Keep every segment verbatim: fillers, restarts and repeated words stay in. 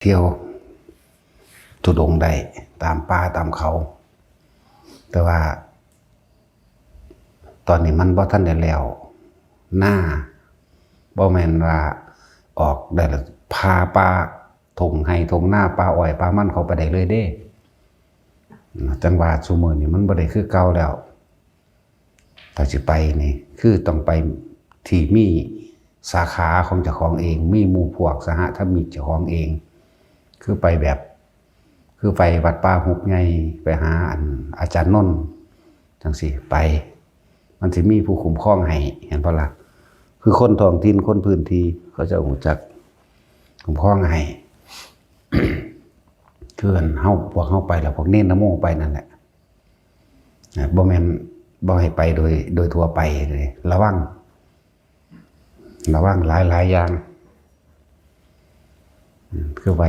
เที่ยวธุดงค์ได้ตามป่าตามเขา แต่ว่าตอนนี้มันบ่ทันได้แล้ว นา บ่แม่นว่าออกได้แล้ว พาป่า ท่งไฮ่ท่งนา ป่าอ้อยป่ามันเข้าไปได้เลยเด้ จังว่าซุมื้อนี้มันบ่ได้คือเก่าแล้ว ถ้าสิไปนี่ คือต้องไปที่มีสาขาของเจ้าของเอง มีหมู่พวกสหธรรมิกเจ้าของเอง คือไปแบบ คือไปวัดป่าหุบใหญ่ ไปหาอันอาจารย์นนท์จังซี้ ไป มันสิมีผู้คุ้มครองให้ เห็นบ่ล่ะ คือคนท้องถิ่นคนพื้นที่ เขาเจ้ารู้จักคุ้มครองให้ คืออันเฮา พวกเฮาไปแล้ว พวกเณรนโมไปนั่นแหละ นะ บ่แม่น บ่ให้ไปโดย โดยทั่วไปเลย ระวัง ระวังหลายๆ อย่าง อืม คือไป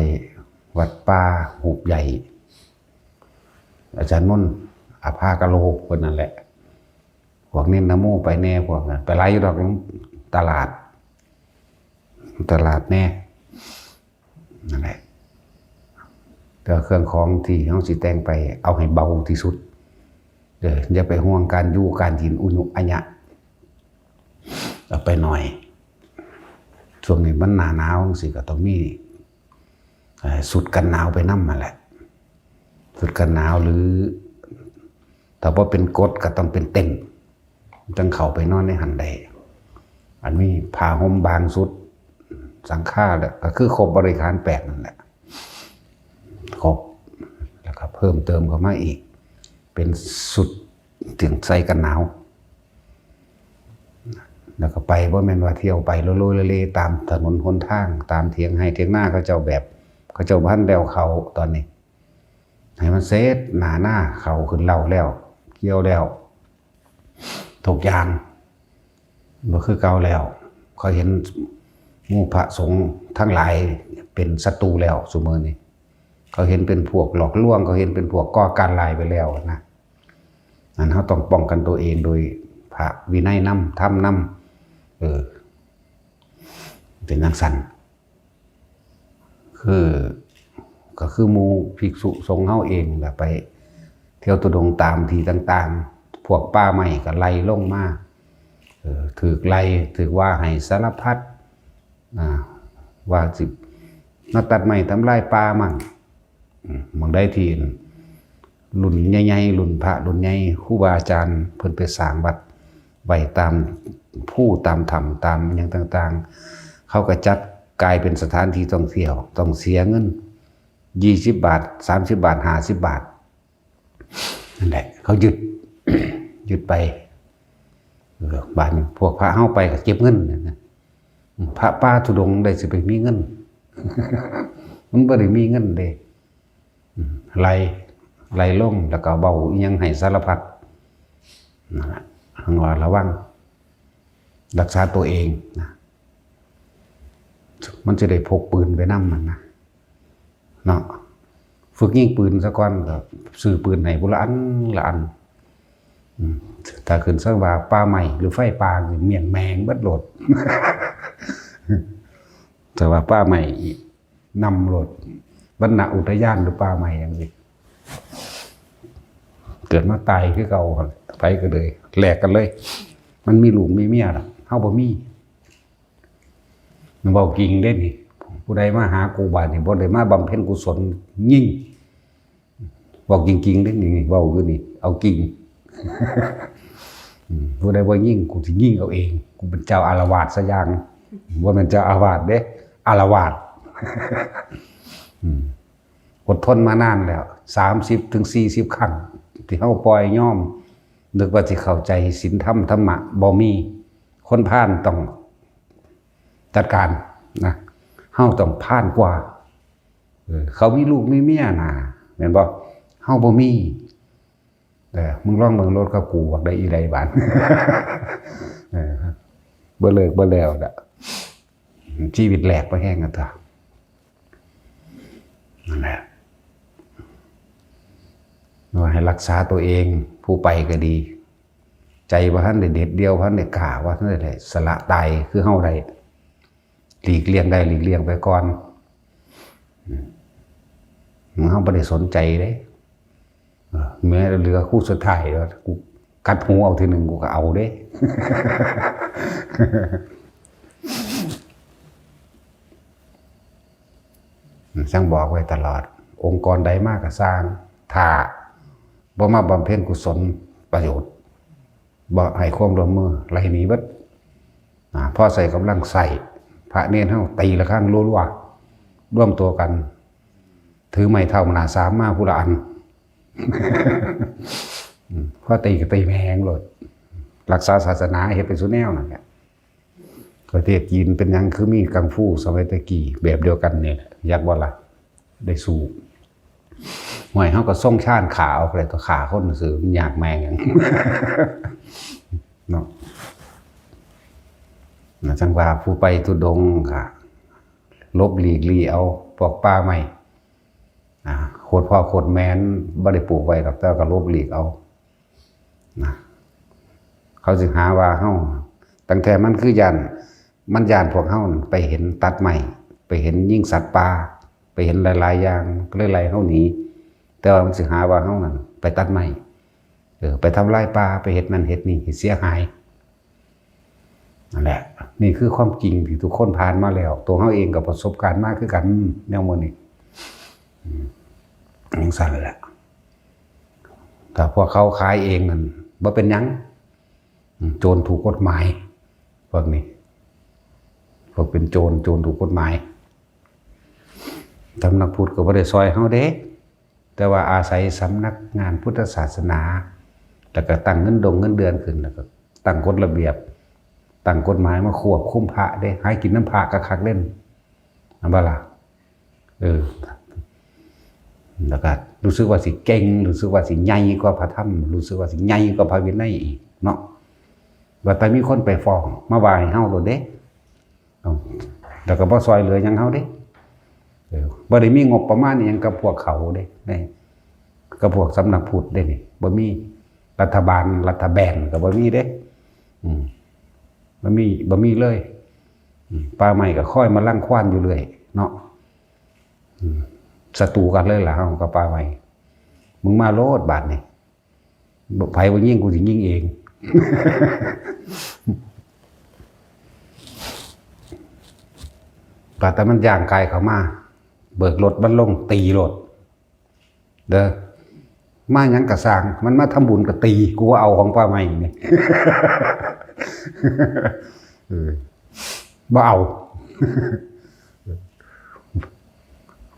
วัดป่าหุบใหญ่ อาจารย์นนท์ อภากโล เพิ่นนั่นแหละ พวกเณรนโมไปแน่ พวกนั้น ไปหลายอยู่ดอก ตลาด ตลาดแน่ นั่นแหละ แต่เครื่องของที่เฮาสิแต่งไป เอาให้เบาที่สุด เออ อย่าไปห่วงการอยู่การกินอุญุอัญญะ เอาไปหน่อย ช่วงนี้มันหน้าหนาวจังซี้ ก็ต้องมี เอ่อ ชุดกันหนาวไปนำนั่นแหละ ชุดกันหนาว หรือ ถ้าบ่เป็นกดก็ต้องเป็นเต็นท์ จังเข้าไปนอนในหั้นได้ อันนี้ผ้าห่มบางชุด สังฆา แล้วก็คือครบบริขารแปดนั่นแหละ ครบ แล้วก็เพิ่มเติมเข้ามาอีก เป็นชุดเตียงใส่กันหนาว แล้วก็ไป บ่แม่นว่าเที่ยวไปโลโลเลเลตามถนนหนทาง ตามเถียงไฮ่เถียงนาเขาเจ้าแบบ เขาเจ้าบ่ทันแล้วเข้าตอนนี้ ให้มันเสร็จหน้านา เข้าขึ้นเล้าแล้ว เกี่ยวแล้ว ทุกอย่างบ่คือเก่าแล้ว เขาเห็นหมู่พระสงฆ์ทั้งหลายเป็นศัตรูแล้วซุมื้อนี้ เขาเห็นเป็นพวกหลอกลวง เขาเห็นเป็นพวกก่อการร้ายไปแล้วนะ อันเฮาต้องป้องกันตัวเองโดยพระวินัยนำ ธรรมนำ เออ เป็นจั่งซั้น คือ ก็คือหมู่ภิกษุสงฆ์เฮาเองแหละ ไปเที่ยวธุดงค์ตามที่ต่างๆ พวกป่าไม้ก็ไล่ลงมา เออ ถืกไล่ ถืกว่าให้สารพัด อ่า ว่าสิมาตัดไม้ทำลายป่ามั่ง อืม หม่องใดที่รุ่นใหญ่ๆ รุ่นพระรุ่นใหญ่ ครูบาอาจารย์เพิ่นไปสร้างวัดไว้ตามภูตามถ้ำ ตามหยังต่างๆ เขาก็จัดกลายเป็นสถานที่ท่องเที่ยว ต้องเสียเงิน ยี่สิบบาท สามสิบบาท ห้าสิบบาท นั่นแหละ เขายึด ยึดไป เออ บาดนี้พวกพระเฮาไปก็เก็บเงินนะ พระป่าธุดงค์ได้สิไปมีเงิน มันบ่ได้มีเงินเด้ อืม ไล่ ไล่ลง แล้วก็เว้าอิหยังให้สารพัด นั่นล่ะ หั้นว่าระวัง รักษาตัวเองนะ มันจะได้พกปืนไปนำมันนะ เนาะ ฝึกยิงปืนซะก่อน ก็ซื้อปืนให้ผู้ละอันละอัน อืม ถ้าขึ้นซั้นว่าป่าไม้หรือไฟป่านี่ เมี้ยงแมงเบิดโลด แต่ว่าป่าไม้นำโลด วรรณอุทยานหรือป่าไม้จังซี้ เกิดมาตายคือเก่า ไปก็เลย แลกกันเลย มันมีลูกมีเมียล่ะ เฮาบ่มี มันเว้าจริงเด้นี่ ผู้ใดมาหากูบาดนี่บ่ได้มาบำเพ็ญกุศล ยิง เว้าจริงๆเด้นี่ เว้าอยู่นี่ เอาจริง อืม ผู้ใดบ่ยิง กูสิยิงเอาเอง กูเป็นเจ้าอาละวาดซะอย่าง บ่แม่นเจ้าอาวาสเด้ อาละวาด อืม อดทนมานานแล้ว สามสิบถึงสี่สิบครั้ง ที่เฮาปล่อยยอม นึกว่าสิเข้าใจศีลธรรมธรรมะ บ่มี คนพาลต้องจัดการนะ เฮาต้องพาลกว่า เออ เขามีลูกมีเมียนะ แม่นบ่ เฮาบ่มี เออ มึงลองเบิ่งโลดกับกู บักได้อีใดบาด เออ บ่เลิกบ่แล้วดอก ชีวิตแหลกไปแฮงอะตา นั่นแหละ ว่าให้รักษาตัวเอง ผู้ไปก็ดี ใจบ่ทันได้เด็ดเดี่ยว บ่ทันได้กล้า บ่ทันได้สละตายคือเฮาได้ หลีกเลี่ยงได้หลีกเลี่ยงไปก่อน เฮาบ่ได้สนใจเด้ เออ แม้เหลือคู่สุดท้ายแล้ว กูกัดหูเอาทีหนึ่ง กูก็เอาเด้ จั่งบอกไว้ตลอด องค์กรใดมาก็ซ่าง ถ้าบ่มาบำเพ็ญกุศลประโยชน์ บ่ให้ความร่วมมือ ไล่หนีเบิด อ่า พอใส่กำลังใส่ พระเณรเฮาตีระฆังรัวๆ ร่วมตัวกัน ถือไม้เท้าหน้าสามมาผู้ละอัน อืม พอตีก็ตีแม่งโลด รักษาศาสนาเฮ็ดไปซุแนวนั่นแหละ ประเทศจีนเป็นหยังคือมีกังฟูสมัยตะกี้แบบเดียวกันนี่แหละ อยากบ่ล่ะ ได้สู้ ห่วย เฮาก็ทรงชาญฆ่าเอาเลย ก็ฆ่าคนซื่อ มันยากแม่งหยัง เนาะ นะ จั่งว่าผู้ไปธุดงค์ก็หลบหลีกลี่เอาพวกป่าไม้ อ่า โคตรพ่อโคตรแม่นบ่ได้ปลูกไว้ดอก แต่ว่าก็หลบหลีกเอา นะ เขาสิหาว่าเฮา ตั้งแต่มันคือย้าน มันย้านพวกเฮานั่นไปเห็นตัดไม้ ไปเห็นยิงสัตว์ป่า ไปเห็นหลายๆอย่าง ก็เลยไล่เฮาหนี แต่ว่ามันสิหาว่าเฮานั่นไปตัดไม้ เออ ไปทำลายป่า ไปเฮ็ดนั่นเฮ็ดนี่ให้เสียหาย นั่นแหละ นี่คือความจริงที่ทุกคนผ่านมาแล้ว ตัวเฮาเองก็ประสบการณ์มาคือกัน แนวมื้อนี้ อืม จั่งซั้นแหละ ถ้าพวกเขาขายเองนั่น บ่เป็นหยัง อืม โจรถูกกฎหมาย พวกนี้ พวกเป็นโจร โจรถูกกฎหมาย สำนักพุทธก็บ่ได้ซ่อยเฮาเด้ แต่ว่าอาศัยสำนักงานพุทธศาสนา แล้วก็ตั้งเงินดงเงินเดือนขึ้น แล้วก็ตั้งกฎระเบียบ ตั้งกฎหมายมาควบคุมพระเด้ หากินนำพระคักๆเด้ แม่นบ่ล่ะ เออ แล้วก็รู้สึกว่าสิเก่ง รู้สึกว่าสิใหญ่กว่าพระธรรม รู้สึกว่าสิใหญ่กว่าพระวินัยอีกเนาะ ว่าแต่มีคนไปฟ้อง มาว่าให้เฮาโลดเด้ เอ้า แล้วก็บ่ซ่อยเหลือหยังเฮาเด้ เออ บ่ได้มีงบประมาณอิหยังกับพวกเขาเด้ นี่ กับพวกสำนักพุทธเด้นี่ บ่มี รัฐบาล รัฐแบนก็บ่มีเด้ อืม บ่มี บ่มีเลย อืม ป่าไม้ก็คอยมารังควานอยู่เรื่อยเนาะ อืม ศัตรูกันเลยล่ะ เฮากับป่าไม้ มึงมาโลดบาดนี่ ไผบ่ยิง กูสิยิงเอง ก็แต่มันย่างกายเข้ามา เบิกรถมันลงตีรถ เด้อ มาหยังกะซ่าง มันมาทำบุญกะตี กูว่าเอาของป่าไม้นี่ เออ บ่เอา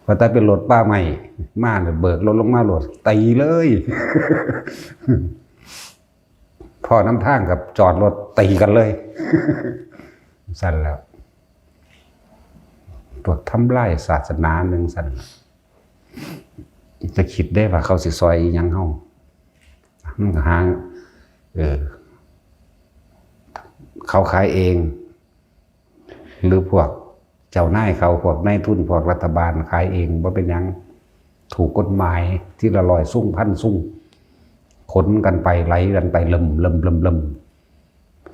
ว่าแต่เป็นรถป่าไม้ มาเนี่ยเบิกรถลงมาโลด ตีเลย พ้อนำทางกับจอดรถตีกันเลย ซั่นแล้ว พวกทำลายศาสนาหนึ่งซั่นล่ะ จะคิดได้ว่าเขาสิซ่อยอิหยังเฮา มันก็หา เออ เขาขายเอง หรือพวกเจ้านายเขา พวกนายทุน พวกรัฐบาลขายเอง บ่เป็นหยัง ถูกกฎหมาย ทีละร้อยซุ่ง พันซุ่ง ขนกันไป ไหลกันไป เริ่ม เริ่ม เริ่ม เริ่ม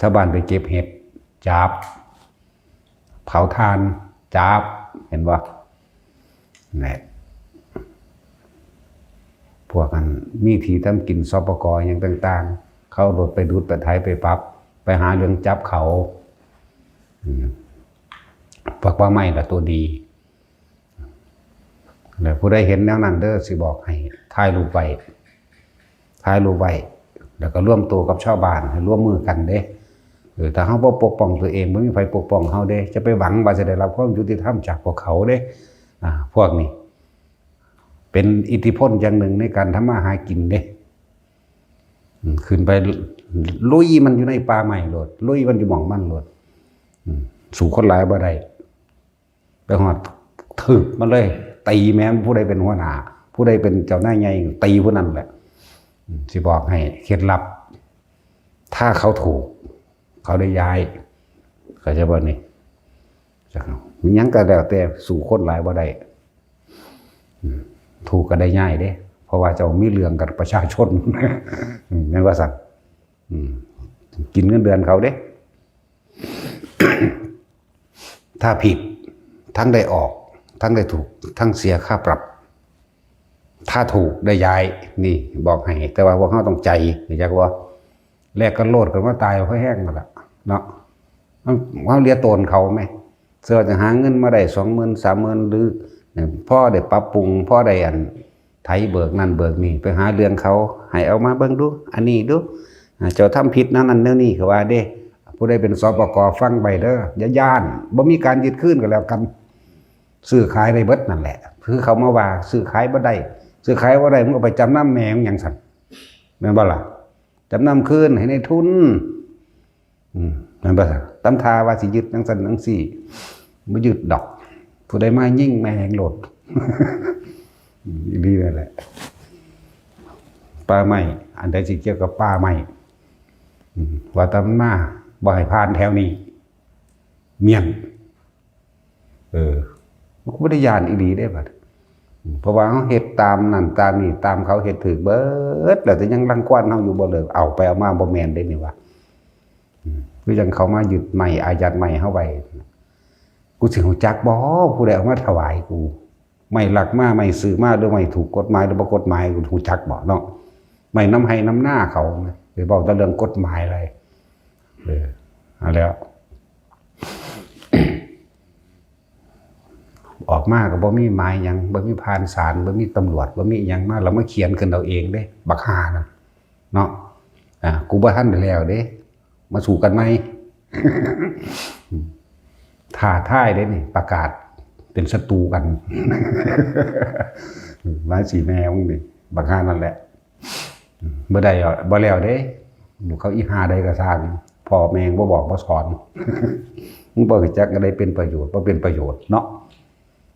ชาวบ้านไปเก็บเห็ด จับ เผาถ่าน จับ เห็นบ่ นี่ พวกอันมีที่ทำกิน สปก หยังต่างๆ เขาเอารถไปดูด ไปไถ ไปปรับ ไปหาเรื่องจับเขา อืม พวกป่าไม้ล่ะตัวดี แล้วผู้ใดเห็นแนวนั้นเด้อ สิบอกให้ถ่ายรูปไว้ ถ่ายรูปไว้ แล้วก็รวมตัวกับชาวบ้านให้ร่วมมือกันเด้ เออ ถ้าเฮาบ่ปกป้องตัวเอง บ่มีไผปกป้องเฮาเด้ จะไปหวังว่าจะได้รับความยุติธรรมจากพวกเขาเด้ อ่า พวกนี้ เป็นอิทธิพลอย่างหนึ่งในการทำมาหากินเด้ อืม ขึ้นไปลุยมันอยู่ในป่าไม้โลด ลุยมันอยู่หม่องมันโลด อืม สู้คนหลายบ่ได้ ไปฮอดถืบมันเลย ตีแม่นผู้ใดเป็นหัวหน้า ผู้ใดเป็นเจ้านายใหญ่ ตีผู้นั้นแหละ อืม สิบอกให้เคล็ดลับ ถ้าเขาถูก เขาได้ย้าย เข้าใจบ่นี่ จัก มันหยังก็แล้วแต่ สู้คนหลายบ่ได้ อืม ถูกก็ได้ย้ายเด้ เพราะว่าเจ้ามีเรื่องกับประชาชน อืม แม่นว่าซั่น อืม กินเงินเดือนเขาเด้ ถ้าผิด ทั้งได้ออก ทั้งได้ถูก ทั้งเสียค่าปรับ ถ้าถูกได้ย้าย นี่บอกให้ แต่ว่าพวกเฮาต้องใจ อยากว่า แลกกันโลดกันมาตายเพราะแห้งนั่นแหละเนาะ มันเฮาเหลือตนเขาไหม เสื้อจะหาเงินมาได้สองหมื่นสามหมื่นหรือเนี่ยพอได้ปรับปรุงพอได้อันไถเบิกนั่นเบิกนี่ไปหาเรื่องเขา ให้เอามาเบิ่งดู อันนี้ดู อ่า เจ้าทำผิดนั่นนั่นแนวนี้เขาว่าเด้ ผู้ใดเป็น สปก ฟังไปเด้อ อย่าย้าน บ่มีการยึดคืนก็แล้วกัน ซื้อขายได้เบิดนั่นแหละ คือเขามาว่าซื้อขายบ่ได้ ซื้อขายบ่ได้ มึงเอาไปจำนำแม่มึงหยังสั่น แม่นบ่ล่ะ จำนำคืนให้นายทุน อืม แม่นบ่ล่ะ ตำทาว่าสิยึดจังซั่นจังซี่ บ่ยึดดอก ผู้ใดมายิงแม่งโลด อืม อีหลีนั่นแหละ ป่าไม้ อันใดสิเกี่ยวกับป่าไม้ อืม ว่าแต่มันมา บ่ให้ผ่านแถวนี้ เมี้ยน เออ มันก็บ่ได้ย้านอีหลีเด้บัด อืม เพราะว่าเฮาเฮ็ดตามนั่นตามนี่ ตามเขาเฮ็ดถืกเบิด แล้วแต่ยังรังควานเฮาอยู่บ่เลิก เอาไปเอามาบ่แม่นเด้นี่ว่า อืม คือจังเขามายึดไม้อายัดไม้เฮาไว้ กูสิฮู้จักบ่ ผู้ใดเอามาถวายกู ไม้ลักมา ไม้ซื้อมา หรือไม้ถูกกฎหมายหรือบ่กฎหมาย กูฮู้จักบ่เนาะ ไม้นำไฮ่นำนาเขา ไปเว้าแต่เรื่องกฎหมายอะไร เออ เอาแล้ว ออกมาก็บ่มีหมายหยัง บ่มีผ่านศาล บ่มีตำรวจ บ่มีอิหยังมา แล้วมาเขียนขึ้นเอาเองเด้ บักห่านะเนาะ อ่า กูบ่ทันได้แล้วเด้ มาสู้กันใหม่ ท้าทายเด้นี่ ประกาศเป็นศัตรูกัน มาสิแม่มึงนี่ บักห่านั่นแหละ บ่ได้หรอก บ่แล้วเด้ ลูกเขาอีห่าใดก็ซ่าง พ่อแม่บ่บอกบ่สอน มึงบ่รู้จักก็ได้เป็นประโยชน์ บ่เป็นประโยชน์เนาะ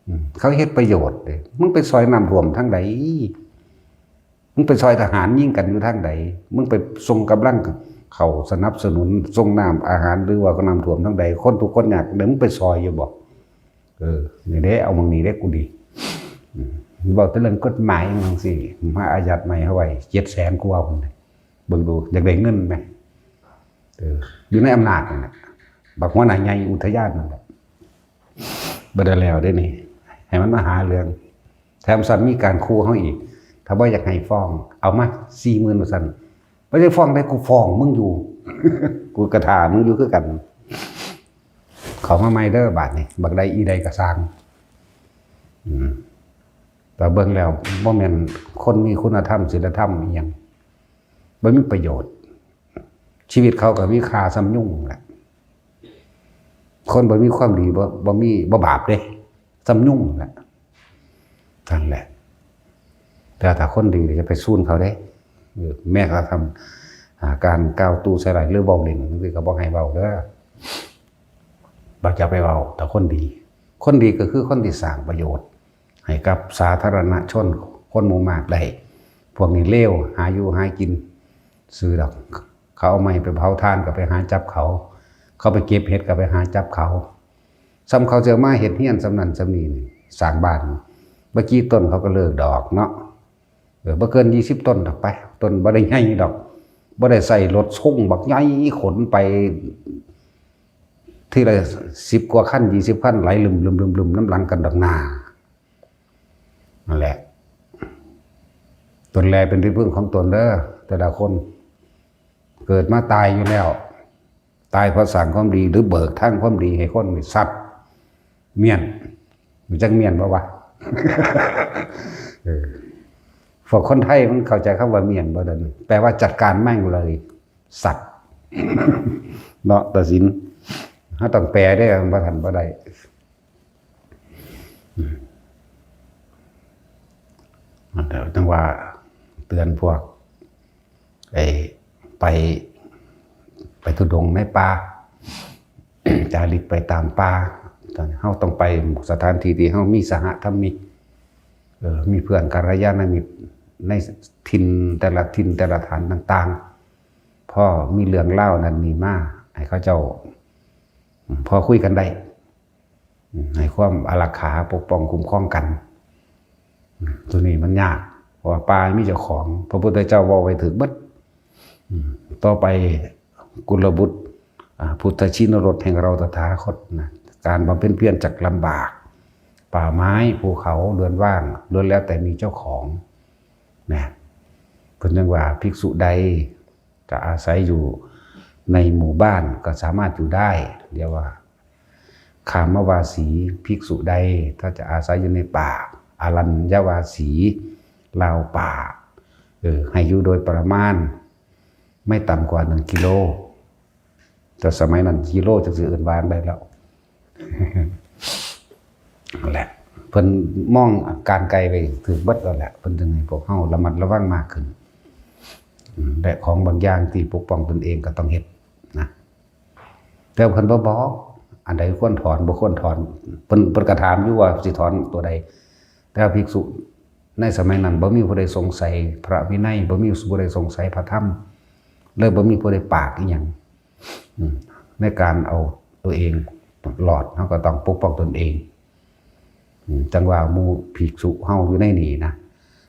อืม เขาเฮ็ดประโยชน์เด้ มึงไปซอยน้ำท่วมทางใด มึงไปซอยทหารยิงกันอยู่ทางใด มึงไปส่งกำลังเขาสนับสนุน ส่งน้ำอาหาร หรือว่าน้ำท่วมทางใด คนทุกข์คนยาก เดี๋ยวมึงไปซอยอยู่บ่ เออ นี่เด้ เอาหม่องนี้เด้ กูดี อืม เว้าแต่เรื่องกฎหมายจังซี่ มาอายัดไม้เฮาไว้ เจ็ดแสนกว่าพุ้นเด้ เบิ่งดู อยากได้เงินไหม เออ อยู่ในอำนาจนั่นแหละ บักหัวหน้าใหญ่อุทยานนั่นแหละ บ่ได้แล้วเด้นี่ ให้มันมาหาเรื่อง แถมซ้ำมีการขู่เฮาอีก ถ้าบ่อยากให้ฟ้อง เอามาสี่หมื่นว่าซั่น บ่ได้ฟ้องได้ กูฟ้องมึงอยู่ กูกะถ่ามึงอยู่คือกัน เข้ามาใหม่เด้อบาดนี้ บักใดอีใดก็ซ่าง อืม แต่เบิ่งแล้วบ่แม่นคนมีคุณธรรมศีลธรรมอิหยัง บ่มีประโยชน์ ชีวิตเขาก็มีค่าส่ำยุงแหละ คนบ่มีความดีบ่ บ่มี บ่บาปเด้ ส่ำยุงแหละ นั่นแหละ แต่ถ้าคนดีจะไปซูนเขาเด้ เออ แม้กระทั่ง อ่า การกล่าวตู่ใส่ร้ายหรือเว้าเล่นจังซี้ก็บ่ให้เว้าเด้อ บ่จะไปเว้า แต่คนดี คนดีก็คือคนที่สร้างประโยชน์ ให้กับสาธารณชน คนหมู่มากได้ พวกนี้เลว หาอยู่หากิน ซื่อดอก เขาเอาไม้ไปเผาถ่านก็ไปหาจับเขา เขาไปเก็บเห็ดก็ไปหาจับเขา ซ้ำเขาจะมาเฮ็ดเฮือนส่ำนั้นส่ำนี้นี่ สร้างบ้าน บ่กี่ต้นเขาก็เลิกดอกเนาะ เออ บ่เกินยี่สิบต้นดอกไป ต้นบ่ได้ใหญ่ดอก บ่ได้ใส่รถส่งบักใหญ่ขนไป ทีละสิบกว่าคัน ยี่สิบคัน ไหลลึมๆๆๆ นำหลังกันดอกนา นั่นแหละ ตนแลเป็นที่พึ่งของตนเด้อ แต่ละคน เกิดมาตายอยู่แล้ว ตายเพราะสร้างความดี หรือเบิกทางความดีให้คนนี่ สัตว์ เมี้ยน รู้จักเมี้ยนบ่วะ เออ พวกคนไทยมันเข้าใจคำว่าเมี้ยนบ่เดี๋ยวนี้ แปลว่าจัดการแม่งเลย สัตว์ เนาะ ตัดสิน เฮาต้องแปลเด้อ บ่ทันบ่ได้ อืม เดี๋ยวจังว่าเตือนพวก ไอ้ ไป ไปธุดงค์ในป่า จาริกไปตามป่า เฮาต้องไปสถานที่ที่เฮามีสหธรรมิก เออ มีเพื่อนกัลยาณมิตรในถิ่นแต่ละถิ่นแต่ละฐานต่างๆ พอมีเรื่องเล่านั้นนี่มา ให้เขาเจ้า อืม พอคุยกันได้ อืม ให้ความอารักขาปกป้องคุ้มครองกัน อืม ตัวนี้มันยาก เพราะว่าป่ามีเจ้าของ พระพุทธเจ้าเว้าไว้ถืกเบิด อืม ต่อไปกุลบุตร อ่า พุทธชินรสแห่งเราตถาคตนะ การบำเพ็ญเพียรจักลำบาก ป่าไม้ ภูเขา เรือนว่าง ล้วนแล้วแต่มีเจ้าของ นะ เพิ่นยังว่าภิกษุใดจะอาศัยอยู่ในหมู่บ้านก็สามารถอยู่ได้ เรียกว่า คามวาสี ภิกษุใดถ้าจะอาศัยอยู่ในป่า อรัญญวาสี ราวป่า เออ ให้อยู่โดยประมาณ ไม่ต่ำกว่าหนึ่งกิโล แต่สมัยนั้นกิโลจังสิเอิ้นว่าได้แล้ว นั่นแหละ เพิ่นมองการไกลไปถือเบิดแล้วแหละ เพิ่นถึงให้พวกเฮาระมัดระวังมากขึ้น อืม และของบางอย่างที่ปกป้องตนเองก็ต้องเฮ็ดนะ แต่เพิ่นบ่บอก อันใดควรถอน บ่ควรถอน เพิ่น เพิ่นก็ถามอยู่ว่าสิถอนตัวใด แต่ว่าภิกษุในสมัยนั้นบ่มีผู้ใดสงสัยพระวินัย บ่มีผู้ใดสงสัยพระธรรม เลยบ่มีผู้ใดปากอีหยัง อืม ในการเอาตัวเองรอด เฮาก็ต้องปกป้องตนเอง อืม จั่งว่าหมู่ภิกษุเฮาอยู่ในนี่นะ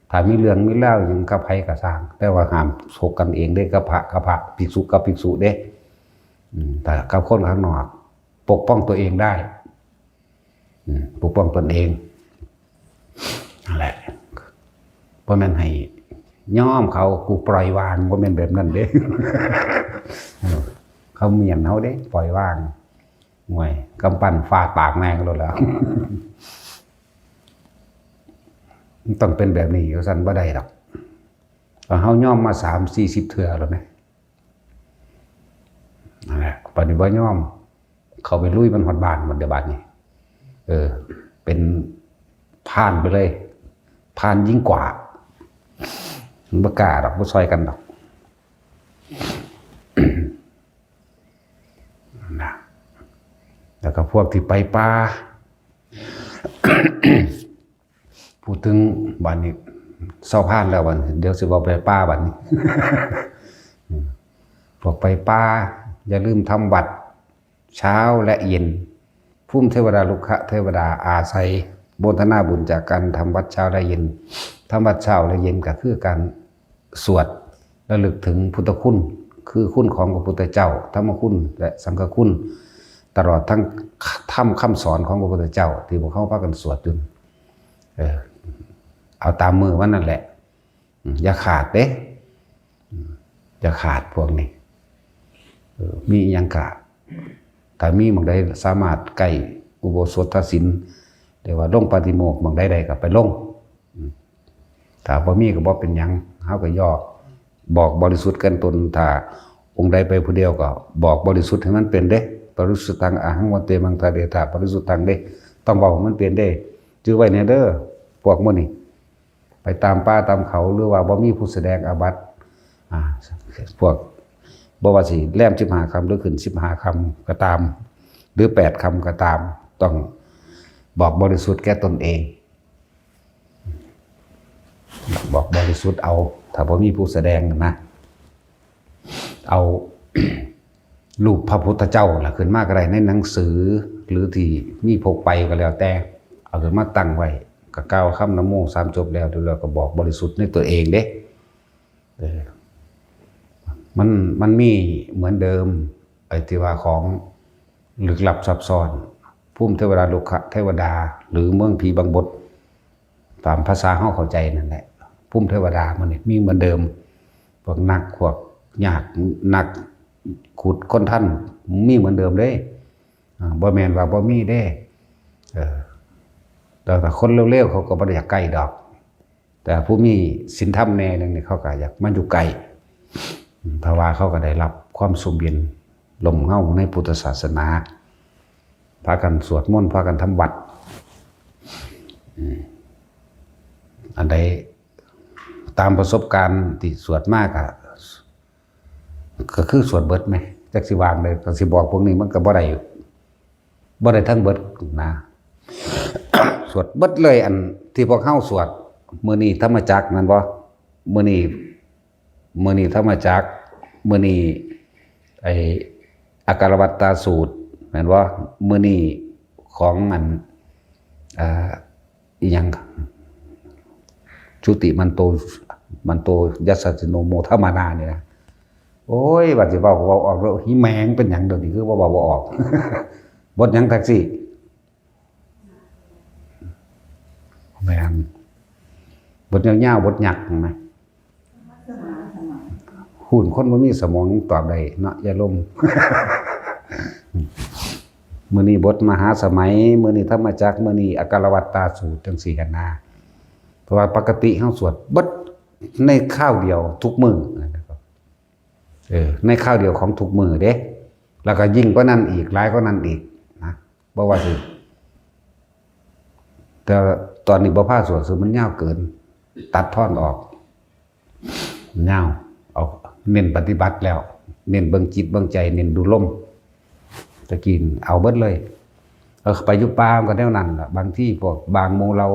ถ้ามีเรื่องมีราวหยังกับไผก็ซ่าง แต่ว่าห้ามชกกันเองเด้ กับพระกับพระ ภิกษุกับภิกษุเด้ อืม แต่กับคนข้างนอก ปกป้องตัวเองได้ อืม ปกป้องตนเอง นั่นแหละ บ่แม่นให้ยอมเขา กูปล่อยวาง บ่แม่นแบบนั้นเด้ เออ เขาเมียนเฮาเด้ ปล่อยวาง ห่วย กำปั้นฟาดปากแม่งโลดแล้ว มันต้องเป็นแบบนี้ ว่าซั่นบ่ได้ดอก เฮายอมมาสามสี่สิบเทื่อแล้วแหม นั่นแหละ บัดนี้บ่ยอม เข้าไปลุยมันฮอดบ้านมันเด้อ บัดนี้ เออ เป็นพรานไปเลย พรานยิ่งกว่า มันบ่กล้าดอก บ่ซอยกันดอก นะ แล้วก็พวกที่ไปป่า พูดถึงบัดนี้ เซาพรานแล้วบัดนี้ เดี๋ยวสิเว้าไปป่าบัดนี้ พวกไปป่า อย่าลืมทำวัตรเช้าและเย็น ภูมิเทวดา รุกขเทวดาอาศัย โมทนาบุญจากการทำวัตรเช้าและเย็น ทำวัตรเช้าและเย็นก็คือการสวดระลึกถึงพุทธคุณ คือคุณของพระพุทธเจ้า ธรรมคุณ และสังฆคุณ ตลอดทั้งธรรมคำสอนของพระพุทธเจ้า ที่พวกเฮาพากันสวดอยู่ เออ เอาตามมื้อมันนั่นแหละ อืม อย่าขาดเด้ อืม อย่าขาดพวกนี้ เออ มีอิหยังกะ ถ้ามีหม่องใดสามารถใกล้อุโบสถศีล เรียกว่าลงปาฏิโมกข์หม่องใดได้ก็ไปลง อืม ถ้าบ่มีก็บ่เป็นหยัง เฮาก็ย่อบอกบริสุทธิ์กันตน ถ้าองค์ใดไปผู้เดียวก็บอกบริสุทธิ์ให้มันเป็นเด้ ปริสุทธัง อะหัง ภันเต มัง ทาเดถะ ปริสุทธัง เด้ ต้องเว้าให้มันเป็นเด้ จื่อไว้แน่เด้อ พวกหมู่นี้ ไปตามป่าตามเขา หรือว่าบ่มีผู้แสดงอาบัติ อ่า พวก บ่ว่าสิแรมสิบห้าค่ำ หรือขึ้นสิบห้าค่ำก็ตาม หรือแปดค่ำก็ตาม ต้องบอกบริสุทธิ์แก่ตนเอง บอกบริสุทธิ์เอา ถ้าบ่มีผู้แสดงนะ เอา รูปพระพุทธเจ้าล่ะขึ้นมาก็ได้ ในหนังสือ หรือที่มีพกไปก็แล้วแต่ เอาขึ้นมาตั้งไว้ ก็กล่าวคำนะโมสามจบแล้ว แล้วก็บอกบริสุทธิ์ในตัวเองเด้ เออ มัน มันมีเหมือนเดิม ไอ้ที่ว่าของลึกลับซับซ้อน ภูมิเทวดา รุกขเทวดา หรือเมืองผีบังบด ตามภาษาเฮาเข้าใจนั่นแหละ ภูมิเทวดามันนี่มีเหมือนเดิม พวกนัก พวกยาก นักขุดค้นถ้ำ มีเหมือนเดิมเด้ อ่า บ่แม่นว่าบ่มีเด้ เออ แต่ถ้าคนเลวๆ เขาก็บ่ได้อยากใกล้ดอก แต่ผู้มีศีลธรรมแน่หนึ่งนี่เขาก็อยากมาอยู่ใกล้ อืม เพราะว่าเขาก็ได้รับความสงบเย็นร่มเงาในพุทธศาสนา พากันสวดมนต์ พากันทำวัตร อืม อันใดตามประสบการณ์ที่สวดมาก็ ก็คือสวดเบิดแหม จักสิวางเลย ก็สิบอกพวกนี้มันก็บ่ได้ บ่ได้ทั้งเบิดนะ สวดเบิดเลย อันที่พวกเฮาสวด มื้อนี้ธรรมจักรแม่นบ่ มื้อนี้ มื้อนี้ธรรมจักร มื้อนี้ไอ้อาการวัตตาสูตรแม่นบ่ มื้อนี้ของอัน อ่า อิหยัง จุติมันโต มันโต ยัสสะสิโน โมทะมานา นี่นะ โอ้ย ว่าสิเว้าก็เว้าออกแล้ว หิแมงเป็นหยังเดี๋ยวนี้คือว่าเว้าบ่ออก บทหยังแท็กซี่ แม่น บทยาวๆ บทยักษ์นะ หุ่นคนบ่มีสมองตอบได้เนาะ อย่าลม มื้อนี้บทมหาสมัย มื้อนี้ธรรมจักร มื้อนี้อการวัตตาสูตร จังซี่หั้นนะ เพราะว่าปกติเฮาสวดเบิดในคราวเดียวทุกมื้อ เออ ในคราวเดียวของทุกมื้อเด้ แล้วก็ยิ่งกว่านั้นอีก หลายกว่านั้นอีกนะ บ่ว่าสิ แต่ตอนนี้บ่พาสวด คือมันยาวเกิน ตัดทอนออก ยาว เอาเน้นปฏิบัติแล้ว เน้นเบิ่งจิตเบิ่งใจ เน้นดูลม ตะกี้เอาเบิดเลย เออ ไปอยู่ป่ามันก็แนวนั้นล่ะ บางทีพวกบางหมู่เหล่า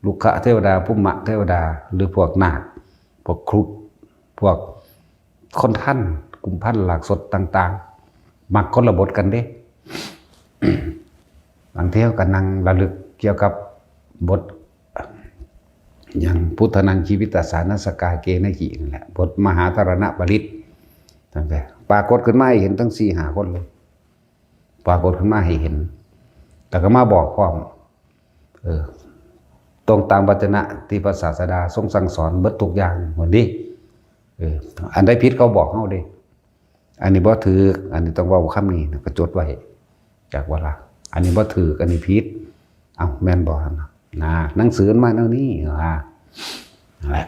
รุกขเทวดา ภูมิเทวดา หรือพวกนาค พวกครุฑ พวกคนทัน กุมภัณฑ์ หลากสดต่างๆ มักคนละบทกันเด้ บางเที่ยวก็นั่งระลึกเกี่ยวกับบท อย่าง พุทธานัง ชีวิตาสานัสสกาเกณะหิ นั่นแหละ บทมหาธารณปริตร ตั้งแต่ปรากฏขึ้นมาให้เห็นทั้งสี่ห้าคนเลย ปรากฏขึ้นมาให้เห็น แล้วก็มาบอกพร้อม เออ ตรงตามวจนะที่พระศาสดาทรงสั่งสอนเบิดทุกอย่าง หมดดิ เออ อันใดผิดเขาบอกเฮาเด้ อันนี้บ่ถืก อันนี้ต้องเว้าคำนี้นะ ก็จดไว้ จากว่าละ อันนี้บ่ถืก อันนี้ผิด เอ้า แม่นบ่หั่นน่ะ นะ หนังสือมันมาแนวนี้ ว่า นั่นแหละ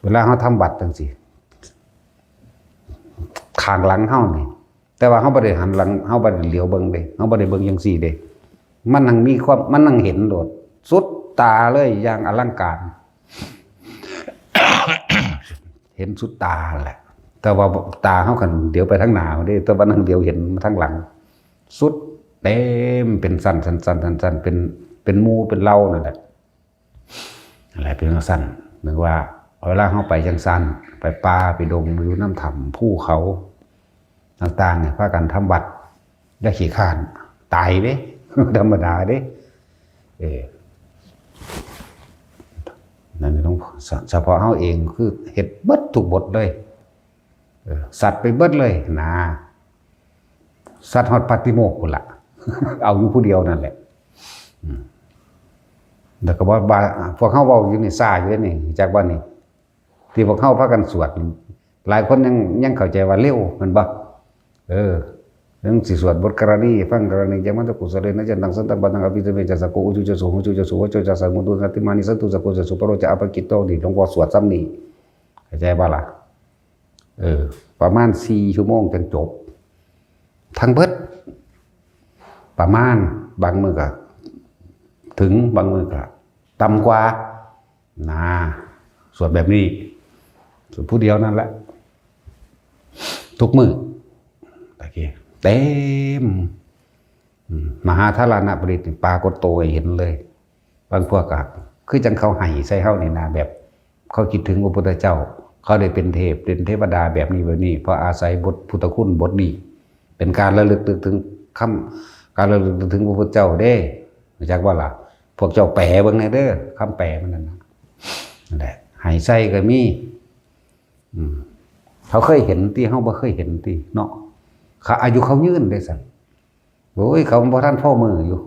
เวลาเฮาทำวัตรจังซี่ ข้างหลังเฮานี่ แต่ว่าเฮาบ่ได้หันหลัง เฮาบ่ได้เหลียวเบิ่งเด้ เฮาบ่ได้เบิ่งจังซี่เด้ มันนั่งมีความ มันนั่งเห็นโลด สุดตาเลย อย่างอลังการ เห็นสุดตาแหละ แต่ว่าตาเฮาคันเหลียวไปทางหน้าเด้ แต่ว่านั่งเหลียวเห็นมาทางหลัง สุดเต็ม เป็นสั้นๆๆๆ เป็น เป็นหมู่เป็นเหล่านั่นแหละ อะไรเป็นจังซั่น นึกว่าเวลาเฮาไปจังซั่น ไปป่าไปดง อยู่นำถ้ำภูเขาต่างๆ เนี่ย พากันทำวัตร อย่าขี้คร้าน ตายเด้ ธรรมดาเด้ เออ นั่นหลวง เฉพาะเฮาเองคือเฮ็ดเบิดทุกบทเลย เออ สัตว์ไปเบิดเลยนะ สัตว์ฮอดปาติโมกข์พุ้นละ เอาอยู่ผู้เดียวนั่นแหละ อืม แล้วก็บ่ว่า พวกเฮาเว้าอยู่นี่ซ่าอยู่นี่ จักว่านี่ ที่พวกเฮาพากันสวด หลายคนยัง ยังเข้าใจว่าเร็ว แม่นบ่ เออ ยังสิสวดบทกรณี ฟังกรณี ยังมันตะกุสะเรนะ จันตังสันตังปะตัง อภิสเมจะสักโก อุจุจะสุ หุจุจะสุ วโจจะสังมุตุ สัตติมานิสันตุ สักโกจะสุ ปะโรจะอัปปะกิตโต นี่หลวงพ่อสวดซ้ำนี่ เข้าใจบ่ล่ะ เออ ประมาณสี่ชั่วโมงจังจบ ทั้งเบิด ประมาณ บางมื้อก็ถึง บางมื้อก็ต่ำกว่า นะ สวดแบบนี้ สวดผู้เดียวนั่นแหละ ทุกมื้อ ตะกี้ เต็ม อืม มหาธารณปริตรนี่ปรากฏตัวให้เห็นเลย บางพวกก็คือจังเขาไห้ใส่เฮานี่นะ แบบเขาคิดถึงพระพุทธเจ้า เขาได้เป็นเทพ เป็นเทวดาแบบนี้แบบนี้ เพราะอาศัยบทพุทธคุณบทนี้ เป็นการระลึกนึกถึงคำ การระลึกนึกถึงพระพุทธเจ้าเด้ รู้จักบ่ล่ะ พวกเจ้าแปลเบิ่งแหน่เด้อ คำแปลมันนั่นน่ะ นั่นแหละ ไห้ใส่ก็มี อืม เขาเคยเห็นติ เฮาบ่เคยเห็นติเนาะ เขาอายุเขายืนเด้ซั่น โอ้ย เขาบ่ทันพอมื้ออยู่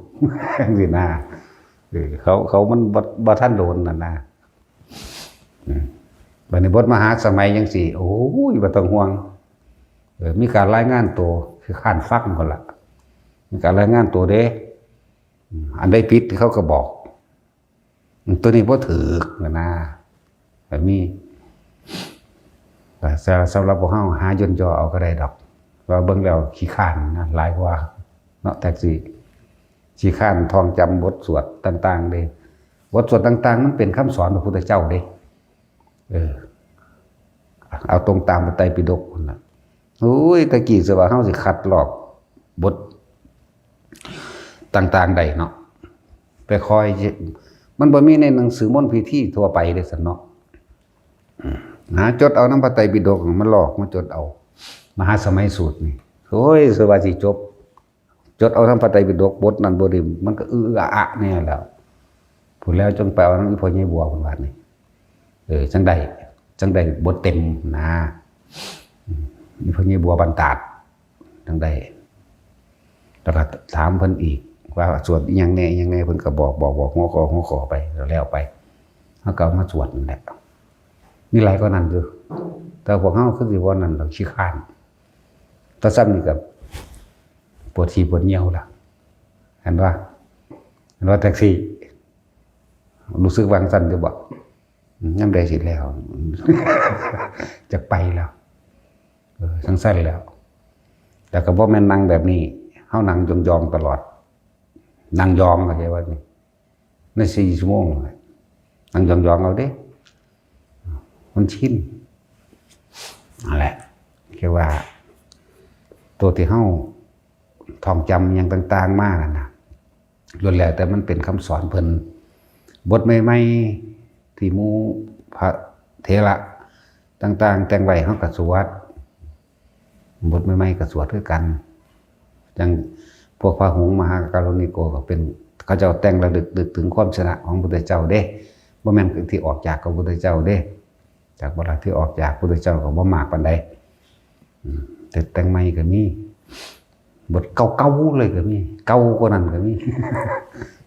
จังซี่นะ เออ เขา เขามันบ่ บ่ทันโดนนั่นนะ อืม บัดนี้บทมหาสมัยจังซี่ โอ้ย บ่ต้องห่วง เออ มีการรายงานตัว คือคร้านฟังพุ้นล่ะ มีการรายงานตัวเด้ อืม อันใดผิดเขาก็บอก อืม ตัวนี้บ่ถืกนะ แบบนี้ แต่สำหรับพวกเฮาหาย่นย่อเอาก็ได้ดอก ว่าเบิ่งแล้วขี้คร้านนะ หลายกว่าเนาะ แท็กซี่ ขี้คร้านท่องจำบทสวดต่างๆเด้ บทสวดต่างๆ มันเป็นคำสอนพระพุทธเจ้าเด้ เออ เอาตรงตามพระไตรปิฎกพุ้นน่ะ โอ้ย ตะกี้สิว่าเฮาสิคัดลอกบทต่างๆได้เนาะ ไปคอย มันบ่มีในหนังสือมนต์พิธีทั่วไปเด้ซั่นเนาะ อืม หาจดเอานำพระไตรปิฎกมาลอกมาจดเอา มหาสมัยสูตรนี่ โอ้ย สิว่าสิจบ จดเอานำพระไตรปิฎกบทนั้นบทนี้ มันก็อื้ออาอะแน่แล้ว พู้นแล้วจังไปเอานำอีพ่อใหญ่บัวพุ้นบาดนี้ เออ จังได้ จังได้บทเต็มนะ อืม อีพ่อใหญ่บัวบ้านตาด จังได้ แล้วก็ถามเพิ่นอีก ว่าสวดอิหยังแหน่อิหยังแหน่ เพิ่นก็บอกบอกบอกหัวข้อหัวข้อไป แล้วแล้วไป เฮาก็เอามาสวดนั่นแหละ มีหลายกว่านั้นอยู่ แต่พวกเฮาคือสิบ่นั่นดอก ขี้คร้าน แต่ซ่ำนี่ก็ปวดขี้ปวดเยี่ยวล่ะ เห็นบ่ เห็นบ่ แท็กซี่ รู้สึกว่าจั่งซั่นอยู่บ่ ยามใดสิแล้ว จักไปแล้ว เออ จั่งซั่นแล้ว แต่ก็บ่แม่นนั่งแบบนี้ เฮานั่งยองๆตลอด นั่งยอง เข้าใจว่านี่ ในสี่ชั่วโมงนั่นแหละ นั่งยองๆเอาเด้ มันชิน นั่นแหละ คือว่า ตัวที่เฮาท่องจำหยังต่างๆมานั่นน่ะ ล้วนแล้วแต่มันเป็นคำสอนเพิ่น บทใหม่ๆ ที่หมู่พระเถระต่างๆ แต่งไว้ เฮาก็สวด บทใหม่ๆก็สวดคือกัน จั่งพวกพระหงส์มหาการุณิโกก็เป็น เขาเจ้าแต่งระลึกนึกถึงความชนะของพุทธเจ้าเด้ บ่แม่นที่ออกจากกับพุทธเจ้าเด้ จักบ่ล่ะ ที่ออกจากพุทธเจ้าก็บ่มากปานใด อืม แต่แต่งใหม่ก็มี บทเก่าๆเลยก็มี เก่ากว่านั้นก็มี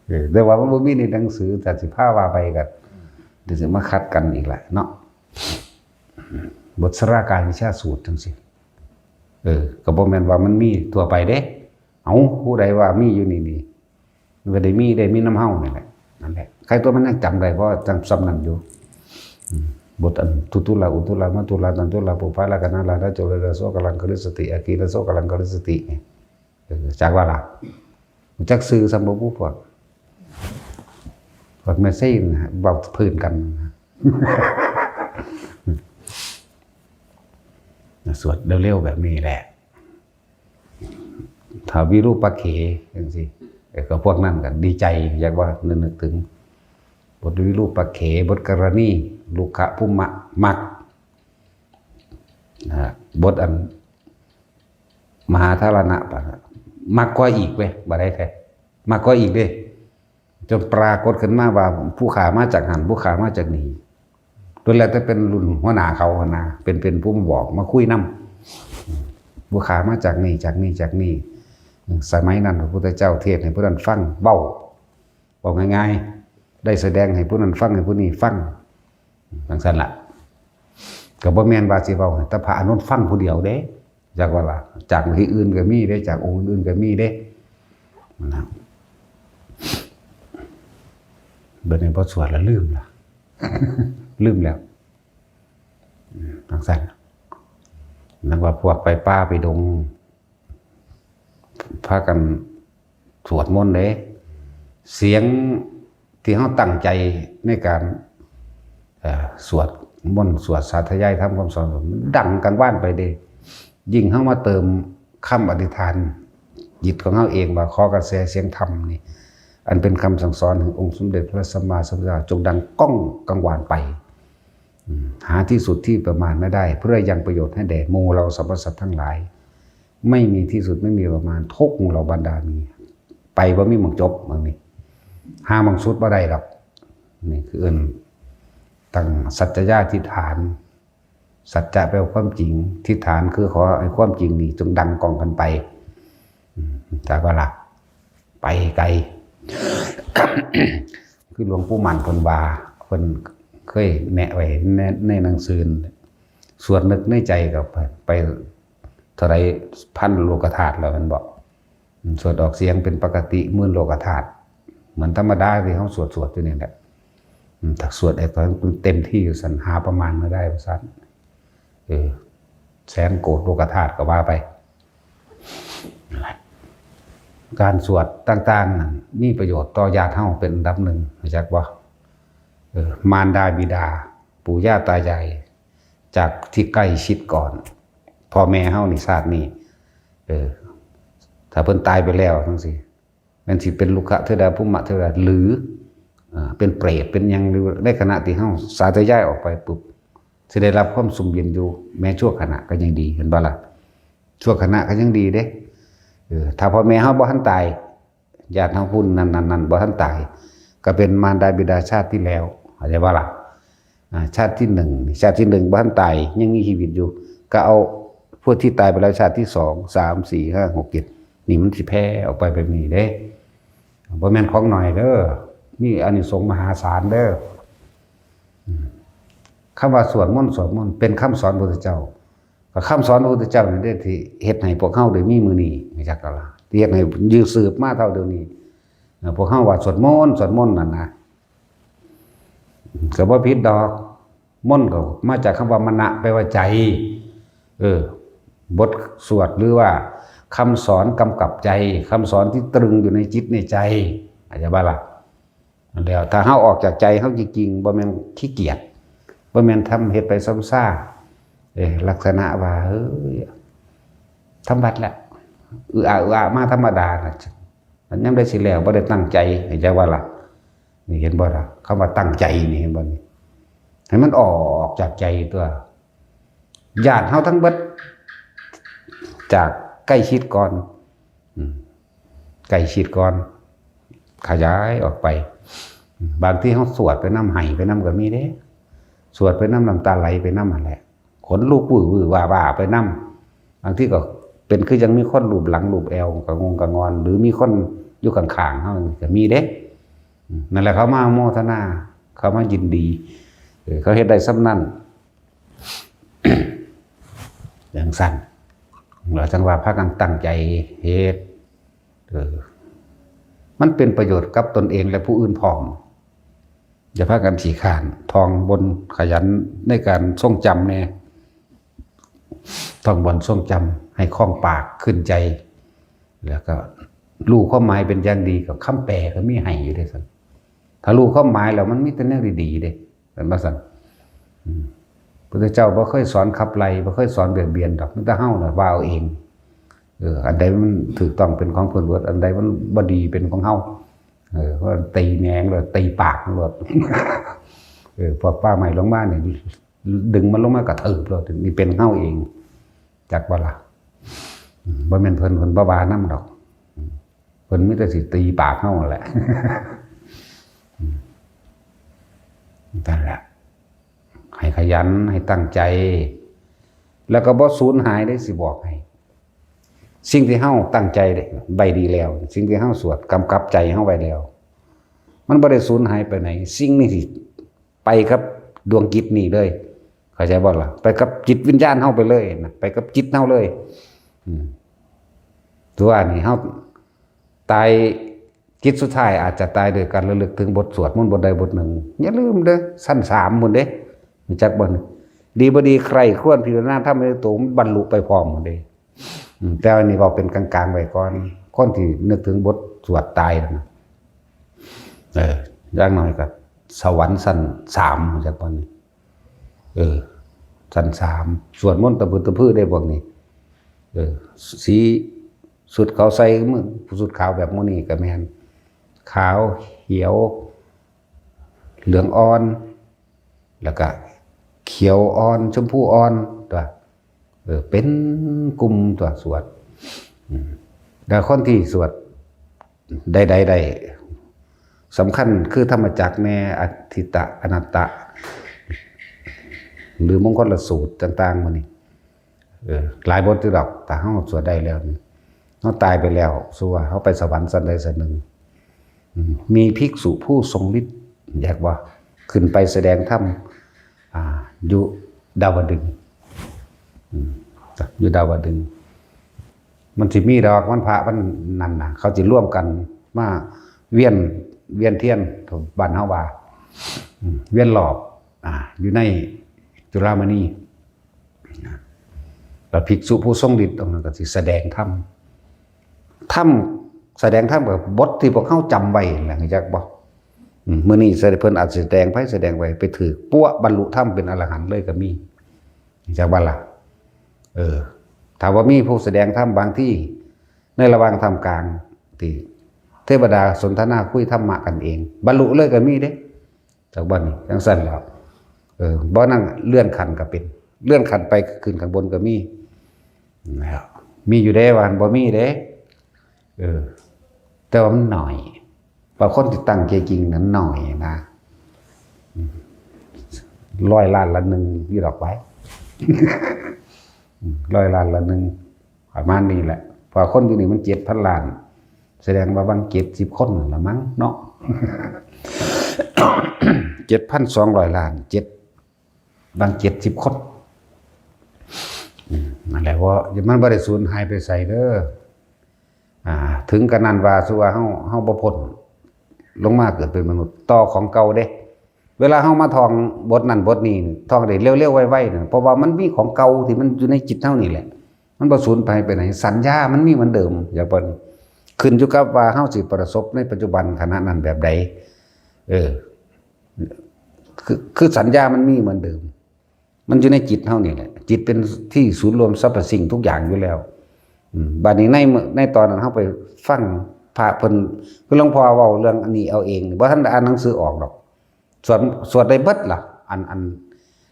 เออ แต่ว่ามันบ่มีในหนังสือ แต่สิพาว่าไปก็ เดี๋ยวสิมาขัดกันอีกแหละเนาะ บทสารากายวิชาสูตรจั่งซี้ เออ ก็บ่แม่นว่ามันมีทั่วไปเด้ เอ้า ผู้ใดว่ามีอยู่นี่นี่ มันก็ได้มี ได้มีนำเฮานี่แหละ นั่นแหละ ใครตัวมันยังจำได้ เพราะจั่งซ่ำนั่นอยู่ อืม บทอัน ทุตุลา อุตุลา มัตตุลา ตันตุลา ปุพพา ลักขณา ลา ลา โจร ลา โส กลัง คฤสติ อาคี ลา โส กลัง คฤสติ เนี่ย เออ จักว่าล่ะ จักชื่อซ้ำบ่ พวก พวกแม่ชีนะ เว้าพื้นกันนะ สวดเร็วๆแบบนี้แหละ ถ้าวิรูปักเขจั่งซี้ เออ ก็พวกนั้นก็ดีใจ อยากว่านึกนึกถึง บทวิรูปักเข บทกรณี ลุกขภูมะมัก นะฮะ บทอัน มหาธารณะปะ มักกว่าอีกเว้ย บ่ได้แท้ มักกว่าอีกเด้ จนปรากฏขึ้นมาว่า ผู้ข้ามาจากหั้น ผู้ข้ามาจากนี่ ล้วนแล้วแต่เป็นรุ่นหัวหน้าเขาหั้นนะ เป็น เป็นผู้มาบอก มาคุยนำ ผู้ข้ามาจากนี่ จากนี่ จากนี่ สมัยนั้นพระพุทธเจ้าเทศน์ให้ผู้นั้นฟัง เว้า เว้าง่ายๆ ได้แสดงให้ผู้นั้นฟัง ให้ผู้นี้ฟัง จั่งซั่นล่ะ ก็บ่แม่นว่าสิเว้าให้แต่พระอานนท์ฟังผู้เดียวเด้ จากว่าล่ะ จากที่อื่นก็มีเด้ จากองค์อื่นก็มีเด้ นะ เดี๋ยวนี้พอสวดแล้วลืมล่ะ ลืมแล้ว จั่งซั่น นึกว่าพวกไปป่าไปดง พากันสวดมนต์เด้ เสียงที่เฮาตั้งใจในการ เอ่อ สวดมนต์ สวดสาธยายธรรมคำสอน มันดังกังวานไปเด้ ยิ่งเฮามาเติมคำอธิษฐานจิตของเฮาเองว่า ขอกระแสเสียงธรรมนี่ อันเป็นคำสั่งสอนขององค์สมเด็จพระสัมมาสัมพุทธเจ้า จงดังก้องกังวานไป อืม หาที่สุดที่ประมาณไม่ได้ เพื่อยังประโยชน์ให้แด่หมู่เราสรรพสัตว์ทั้งหลาย ไม่มีที่สุดไม่มีประมาณ ทุกหมู่เหล่าบรรดามี ไปบ่มีหม่องจบ มันนี่ หาหม่องสุดบ่ได้ดอก นี่คือเอิ้นตั้งสัจจญาธิษฐาน สัจจะแปลว่าความจริง ธิษฐานคือขอให้ความจริงนี่จงดังก้องกันไป อืม จากว่าล่ะ ไปไกล คือหลวงปู่มั่นเพิ่นว่า เพิ่นเคยแนะไว้ใน ในหนังสือ สวดนึกในใจก็ไป ไปเท่าใดพันโลกธาตุแล้ว เพิ่นบอก อืม สวดออกเสียงเป็นปกติหมื่นโลกธาตุ เหมือนธรรมดาที่เฮาสวดสวดอยู่นี่แหละ อืม ถ้าสวดไอ้ตอนเต็มที่อยู่ซั่น หาประมาณไม่ได้ว่าซั่น เออ แสนโกดโลกธาตุก็ว่าไป การสวดต่างๆนั้นมีประโยชน์ต่อญาติเฮาเป็นอันดับหนึ่ง รู้จักบ่ เออ มารดาบิดา ปู่ย่าตายาย จากที่ใกล้ชิดก่อน พ่อแม่เฮานี่ชาตินี้ เออ ถ้าเพิ่นตายไปแล้วจั่งซี้ แม่นสิเป็นลุกขะเทวดา ภูมะเทวดา หรือ อ่า เป็นเปรต เป็นหยัง หรือในขณะที่เฮาสาธยายออกไปปุ๊บ สิได้รับความซุ่มเย็นอยู่ แม้ชั่วขณะก็ยังดี เห็นบ่ล่ะ ชั่วขณะก็ยังดีเด้ เออ ถ้าพ่อแม่เฮาบ่ทันตาย ญาติเฮาผู้นั้นๆๆบ่ทันตาย ก็เป็นมารดาบิดาชาติที่แล้ว เข้าใจบ่ล่ะ อ่า ชาติที่หนึ่ง ชาติที่หนึ่งบ่ทันตาย ยังมีชีวิตอยู่ ก็เอาพวกที่ตายไปแล้วชาติที่สอง สาม สี่ ห้า หก เจ็ด นี่มันสิแผ่ออกไปแบบนี้เด้ บ่แม่นของน้อยเด้อ มีอานิสงส์มหาศาลเด้อ อืม คำว่าสวดมนต์ สวดมนต์ เป็นคำสอนพระพุทธเจ้า ก็คำสอนพระพุทธเจ้านี่เด้ที่เฮ็ดให้พวกเฮาได้มีมื้อนี้ จักกะละ ที่เฮ็ดให้ยืนสืบมาเท่าเดี๋ยวนี้ นะ พวกเฮาว่าสวดมนต์ สวดมนต์นั่นนะ ก็บ่ผิดดอก มนต์ก็มาจากคำว่ามณะ แปลว่าใจ เออ บทสวดหรือว่าคำสอนกำกับใจ คำสอนที่ตรึงอยู่ในจิตในใจ เข้าใจบ่ล่ะ แล้วถ้าเฮาออกจากใจเฮาจริงๆ บ่แม่นขี้เกียจ บ่แม่นทำเฮ็ดไปซ้ำซาก เอ้ย ลักษณะว่า เอ้ย ทำวัดละ อึอะอึอะมาธรรมดาน่ะ มันยังได้สิแล้ว บ่ได้ตั้งใจ เข้าใจบ่ล่ะ นี่เห็นบ่ล่ะ คำว่าตั้งใจนี่ เห็นบ่นี่ ให้มันออกจากใจตัว ญาติเฮาทั้งเบิด จากใกล้ชิดก่อน อืม ใกล้ชิดก่อน ขยายออกไป บางทีเฮาสวดไปนำ ไห้ไปนำก็มีเด้ สวดไปนำ น้ำตาไหลไปนำหั่นแหละ ขนลุกวื้อวื้อว้าว้าไปนำ บางทีก็เป็นคือยังมีคนลูบหลังลูบแอวกะงงกะงอน หรือมีคนอยู่ข้างๆเฮาก็มีเด้ อืม นั่นแหละเขามาโมทนา เขามายินดี เออ เขาเฮ็ดได้ส่ำนั้น จั่งซั้น แล้วจั่งว่าพากันตั้งใจเฮ็ด เออ มันเป็นประโยชน์กับตนเองและผู้อื่นพร้อม อย่าพากันขี้คร้าน ท่องบน ขยันในการทรงจำแน่ ท่องบนทรงจำ ให้คล่องปากขึ้นใจ แล้วก็รู้ความหมายเป็นอย่างดี กับคำแปลก็มีให้อยู่เด้ซั่น ถ้ารู้ความหมายแล้วมันมีแต่แนวดีๆเด้ เห็นบ่ซั่น อืม พุทธเจ้าบ่เคยสอนขับไล่ บ่เคยสอนเบียดเบียนดอก มีแต่เฮาน่ะว่าเอาเอง เออ อันใดมันถูกต้องเป็นของเพิ่นเบิด อันใดมันบ่ดีเป็นของเฮา เออ เพราะตีแหนงเลย ตีปากมันโลด เออ พวกป่าไม้ลงมานี่ ดึงมันลงมากระทืบโลด นี่เป็นเฮาเอง จักบ่ล่ะ อืม บ่แม่นเพิ่น เพิ่นบ่ว่านำดอก อืม เพิ่นมีแต่สิตีปากเฮาแหละ อืม นั่นแหละ ให้ขยัน ให้ตั้งใจ แล้วก็บ่สูญหายเด้ สิบอกให้ สิ่งที่เฮาตั้งใจไว้ดีแล้ว สิ่งที่เฮาสวดกำกับใจเฮาไว้แล้ว มันบ่ได้สูญหายไปไหน สิ่งนี้สิไปกับดวงจิตนี่เลย เข้าใจบ่ล่ะ ไปกับจิตวิญญาณเฮาไปเลยนะ ไปกับจิตเฮาเลย อืม ตัวนี้เฮาตาย จิตสุดท้ายอาจจะตายโดยการระลึกถึงบทสวดมนต์บทใดบทหนึ่ง อย่าลืมเด้อ ชั้นสามพุ้นเด้ รู้จักบ่นี่ ดีบ่ดีใคร่ครวญพิจารณาธรรมในตัวมันบรรลุไปพร้อมพุ้นเด้ อืม แต่อันนี้เว้าเป็นกลางๆไว้ก่อน คนที่นึกถึงบทสวดตายนั่นนะ เออ อย่างน้อยก็สวรรค์ชั้นสาม รู้จักบ่นี่ เออ ชั้นสาม สวดมนต์ตะพึดตะพือได้พวกนี้ เออ สี ชุดเขาใส่มื้อ ชุดขาวแบบมื้อนี้ก็แม่น ขาว เขียว เหลืองอ่อน แล้วก็เขียวอ่อน ชมพูอ่อน ตัว เออ เป็นกลุ่มตัวสวด อืม แล้วคนที่สวดใดๆได้ สำคัญคือธรรมจักรแน่ อทิตตะ อนัตตะ หรือมงคลสูตรต่างๆมื้อนี้ เออ หลายบทอยู่ดอก แต่เฮาสวดได้แล้วนี่ เฮาตายไปแล้ว สมมุติว่าเฮาไปสวรรค์ชั้นใดชั้นหนึ่ง อืม มีภิกษุผู้ทรงฤทธิ์ อยากว่าขึ้นไปแสดงธรรม อ่า อยู่ดาวดึงส์ อืม อยู่ดาวดึงส์ มันสิมีดอก วันพระวันนั่นน่ะ เขาสิรวมกันมาเวียน เวียนเทียน บ้านเฮาว่า อืม เวียนรอบ อ่า อยู่ในจุฬามณี แล้วภิกษุผู้ทรงฤทธิ์องค์นั้นก็สิแสดงธรรม ธรรม แสดงธรรมก็บทที่พวกเฮาจำไว้นั่นแหละ รู้จักบ่ อืม มื้อนี้เพิ่นอาจสิแสดงไป แสดงไป ไปถืกปั๊วบรรลุธรรมเป็นอรหันต์เลยก็มี รู้จักบ่ล่ะ เออ ถ้าว่ามีผู้แสดงธรรมบางที ในระหว่างท่ามกลางที่เทวดาสนทนาคุยธรรมะกันเอง บรรลุเลยก็มีเด้ จากบ่นี่ จั่งซั้นแล้ว เออ บ่นั้นเลื่อนขั้นก็เป็น เลื่อนขั้นไปขึ้นข้างบนก็มี นะครับ มีอยู่เด้ ว่าบ่มีเด้ เออ แต่ว่ามันน้อย ว่าคนที่ตั้งใจจริงนั้นน้อยนะ อืม ร้อยล้านละหนึ่งอยู่ดอกไป อืม ร้อยล้านละหนึ่ง ประมาณนี้แหละ เพราะคนอยู่นี่มันเจ็ดพันล้าน แสดงว่าบางเจ็ดสิบคนละมั้งเนาะ เจ็ดพันสองร้อยล้าน เจ็ด บางเจ็ดสิบคน อืม นั่นแหละ ว่ามันบ่ได้สูญหายไปไสเด้อ อ่า ถึงกระนั้นว่า สุว่าเฮา เฮาบ่พ้น ลงมาเกิดเป็นมนุษย์ ต่อของเก่าเด้ เวลาเฮามาท่องบทนั้นบทนี้ ท่องได้เร็วๆ ไวๆ นะ เพราะว่ามันมีของเก่าที่มันอยู่ในจิตเฮานี่แหละ มันบ่สูญไปไปไหน สัญญามันมีเหมือนเดิม อย่าบ่น ขึ้นอยู่กับว่าเฮาสิประสบในปัจจุบันขณะนั้นแบบใด เออ คือ คือสัญญามันมีเหมือนเดิม มันอยู่ในจิตเฮานี่แหละ จิตเป็นที่ศูนย์รวมสรรพสิ่งทุกอย่างอยู่แล้ว อืม บัดนี้ในเมื่อ ในตอนนั้นเฮาไปฟังพระเพิ่น คือหลวงพ่อเว้าเรื่องอันนี้เอาเอง บ่ทันได้อ่านหนังสือออกดอก สวด สวดได้เบิดล่ะ อัน อัน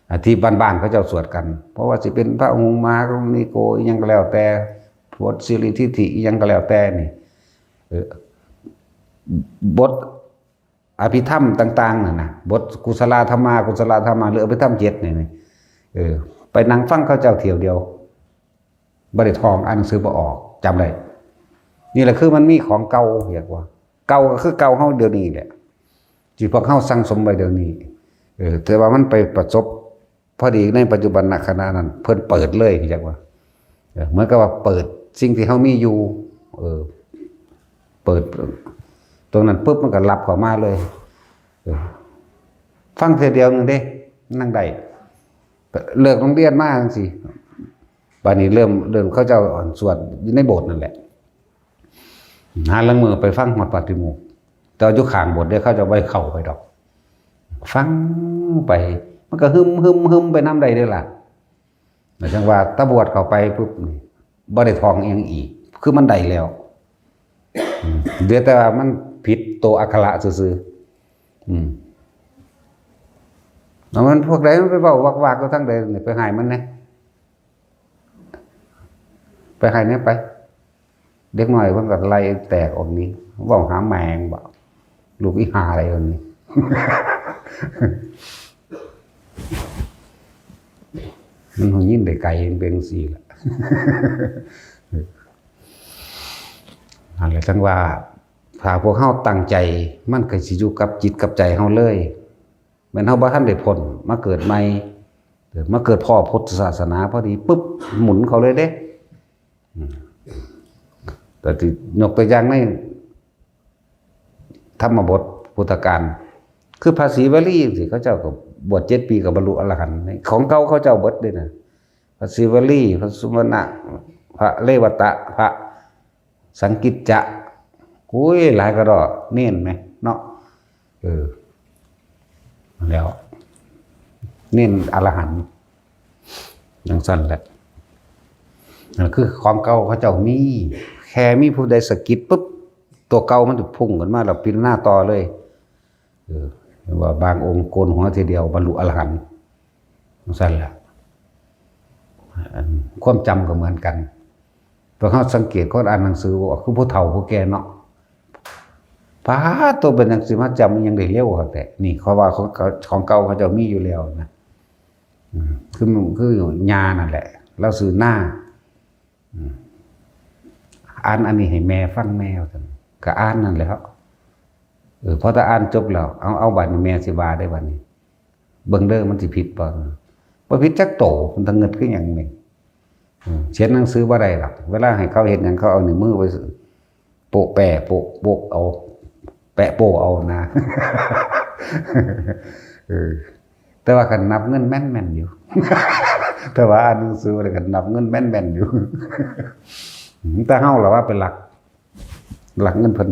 อันที่บ้านๆ เขาเจ้าสวดกัน เพราะว่าสิเป็นพระหุงมหากรุณาธิโกอิหยังก็แล้วแต่ บทสิริทิฏฐิอิหยังก็แล้วแต่นี่ เออ บทอภิธรรมต่างๆ นั่นนะ บทกุศลธรรมา กุศลธรรมา หรืออภิธรรมเจ็ดนี่นี่ เออ ไปนั่งฟังเขาเจ้าเที่ยวเดียว บ่ได้ท่อง อ่านหนังสือบ่ออก จำได้ นี่แหละคือมันมีของเก่า เรียกว่า เก่าก็คือเก่าเฮาเดี๋ยวนี้แหละ ที่พวกเฮาสั่งสมไว้เดี๋ยวนี้ เออ แต่ว่ามันไปประสบพอดีในปัจจุบันขณะนั้น เพิ่นเปิดเลย เรียกว่า เออ เหมือนกับว่าเปิดสิ่งที่เฮามีอยู่ เออ เปิดตรงนั้นปุ๊บ มันก็รับเข้ามาเลย เออ ฟังเทื่อเดียวหนึ่งเด้ นั่งได้ เลิกโรงเรียนมาจังซี่ บัดนี้เริ่ม เริ่มเขาเจ้าอ่อนสวดอยู่ในโบสถ์นั่นแหละ หาลางมื้อไปฟังฮอดปาฏิโมกข์ แต่ว่าอยู่ข้างโบสถ์เด้ เขาเจ้าบ่ให้เข้าไปดอก ฟังไป มันก็ฮึมๆๆ ไปนำได้เด้ล่ะ แล้วจั่งว่าถ้าบวชเข้าไปปุ๊บนี่ บ่ได้ท่องอิหยังอีก คือมันได้แล้ว อืม เหลือแต่ว่ามันผิดตัวอักขระซื่อๆ อืม แล้วมันพวกใดมันไปเว้าวักๆ อยู่ทางใดนี่ ไปให้มันแหน่ ไปให้แหน่ไป เด็กน้อยเพิ่นก็ไล่แตกออกนี้ เว้าหาแม่งบ่ ลูกอีห่าอะไรแบบนี้ มันหูยินได้ไกล มันเป็นจั่งซี้ล่ะ นั่นแหละจั่งว่า ถ้าพวกเฮาตั้งใจ มันก็สิอยู่กับจิตกับใจเฮาเลย แม่นเฮาบ่ทันได้พ้น มาเกิดใหม่ เออ มาเกิดพ้อพุทธศาสนาพอดีปุ๊บ หมุนเข้าเลยเด้ อืม แต่ที่ยกตัวอย่างในธรรมบทพุทธกาล คือพระศรีวลีจังซี้ เขาเจ้าก็บวชเจ็ดปีก็บรรลุอรหันต์ ของเก่าเขาเจ้าเบิดเลยนะ พระศรีวลี พระสุวรรณะ พระเรวตะ พระสังกิจจะ โอ้ย หลายกระดอก เณรไหมเนาะ เออ แล้ว เณรอรหันต์จั่งซั่นแหละ นั่นคือของเก่าเขาเจ้ามี แค่มีผู้ใดสะกิดปุ๊บ ตัวเก่ามันจะพุ่งขึ้นมาแล้วพิจารณาต่อเลย เออ ว่าบางองค์โกนหัวทีเดียวบรรลุอรหันต์จั่งซั่นแหละ อัน ความจำก็เหมือนกัน พวกเฮาสังเกตคนอ่านหนังสือบ่ คือผู้เฒ่าผู้แก่เนาะ ป๊าด ตัวเป็นหนังสือมาจำยังได้เร็วคักแท้ นี่เขาว่าของเก่า ของเก่าเขาเจ้ามีอยู่แล้วนะ อืม คือ คือญานั่นแหละ ลาวซื้อนา อืม อ่านอันนี้ให้แม่ฟังแหน่ว่าซั่น ก็อ่านนั่นแหละ เออ พอแต่อ่านจบแล้ว เอา เอาบัดนี้แม่สิว่าได้บัดนี้ เบิ่งเด้อ มันสิผิดบ่ บ่ผิดจักโต มันตะเงิดคือหยังนี่ อืม เขียนหนังสือบ่ได้หรอก เวลาให้เขาเฮ็ดหยัง เขาเอานิ้วมือไปโปะแปะโปะโปะเอา แปะโปะเอานะ เออ แต่ว่าคันนับเงินแม่นๆอยู่ แต่ว่าอ่านหนังสือแล้วคันนับเงินแม่นๆอยู่ แต่เฮาล่ะว่าเป็นหลัก หลักเงินเพิ่น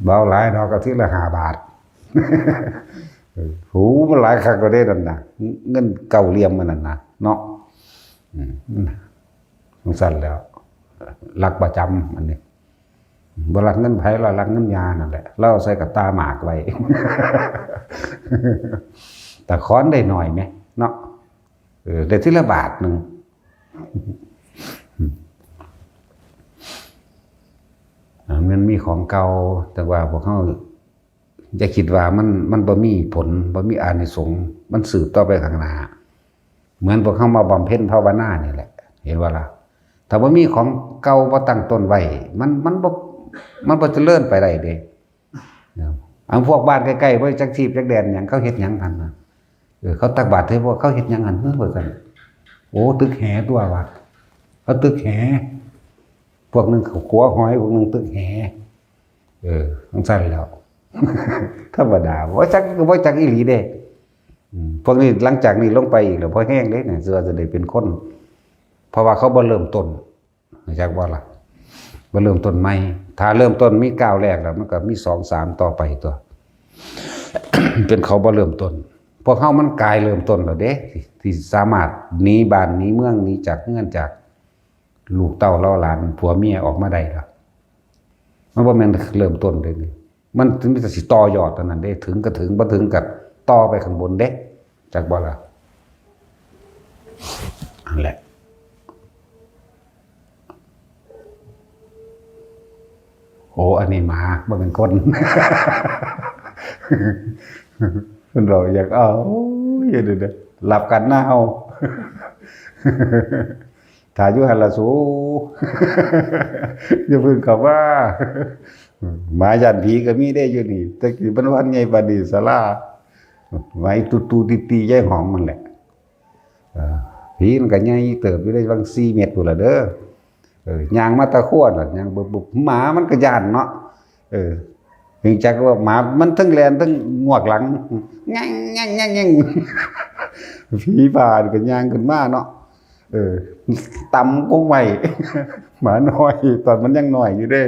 บ่เอาหลายดอก อาทิตย์ละห้าบาท เออ โห มันหลายคักก็ได้นั่นนะ เงินเก้าเหลี่ยมมันนั่นนะ เนาะ อืม จั่งซั่นแล้ว หลักประจำอันนี้ บ่หลักเงินไผ ลาวหลักเงินญานั่นแหละ ลาวใส่กระตาหมากไว้ แต่ขอนได้หน่อยไหม เนาะ เออ ได้ทีละบาทหนึ่ง อ่า มันมีของเก่า แต่ว่าพวกเฮาอย่าคิดว่ามัน มันบ่มีผล บ่มีอานิสงส์ มันสืบต่อไปข้างหน้า เหมือนพวกเฮามาบำเพ็ญภาวนานี่แหละ เห็นบ่ล่ะ ถ้าบ่มีของเก่าบ่ตั้งต้นไว้ มัน มันบ่ มันบ่เจริญไปได้เด้ อันพวกบ้านใกล้ๆ บ่จักทีบจักแดนหยัง เขาเฮ็ดหยังหั่นน่ะ เออ เขาตักบาตรให้พวก เขาเฮ็ดหยังหั่น เฮ้อ ว่าซั่น โอ้ ตึกแหตั๊ววะ เขาตึกแห พวกหนึ่งเขาขัวหอย พวกหนึ่งตึกแห เออ จั่งซั่นแหล้ว ธรรมดา บ่จัก บ่จักอีหลีเด้ อืม พวกนี้หลังจากนี้ลงไปอีกแล้ว บ่แฮงเด้เนี่ย สิว่าจะได้เป็นคน เพราะว่าเขาบ่เริ่มต้น รู้จักบ่ล่ะ บ่เริ่มต้นใหม่ ถ้าเริ่มต้นมีก้าวแรกแล้ว มันก็มีสองสามต่อไปตั๊ว เป็นเขาบ่เริ่มต้น พวกเฮามันกายเริ่มต้นแล้วเด้ ที่ ที่สามารถหนีบ้านหนีเมือง หนีจากเฮือนจากลูกเต้าเหล่าหลานผัวเมียออกมาได้แล้ว มันบ่แม่นเริ่มต้นเด้นี่ มันถึงมีแต่สิต่อยอดเท่านั้นเด้ ถึงก็ถึง บ่ถึงก็ต่อไปข้างบนเด้ จักบ่ล่ะ นั่นแหละ โอ้ อันนี้หมา บ่เป็นคน มันบอกอยากเอา โอ้ย เดี๋ยวๆ หลับกันหน้าเอา ถ้าอยู่หั่นล่ะสู อย่าเพิ่งเข้ามา หมาย่านผีก็มีเด้อยู่นี่ แต่กี้มันวันไงปานนี้ศาลา ไว้ตูๆ ตีๆ ยายหอมมันแหละ เออ ผีมันก็ใหญ่เติบอยู่ได้บางสี่เมตรพู้นล่ะเด้อ เออ ย่างมาตะขั้วน่ะ ย่างบึบๆ หมามันก็ย่านเนาะ เออ ถึงจักว่าหมามันทั้งแล่นทั้งงวกหลัง แง่งแง่งแง่งแง่ง ผีบ้านี่ก็ย่างขึ้นมาเนาะ เออ ต่ำกว่าไม้ หมาน้อย ตอนมันยังน้อยอยู่เด้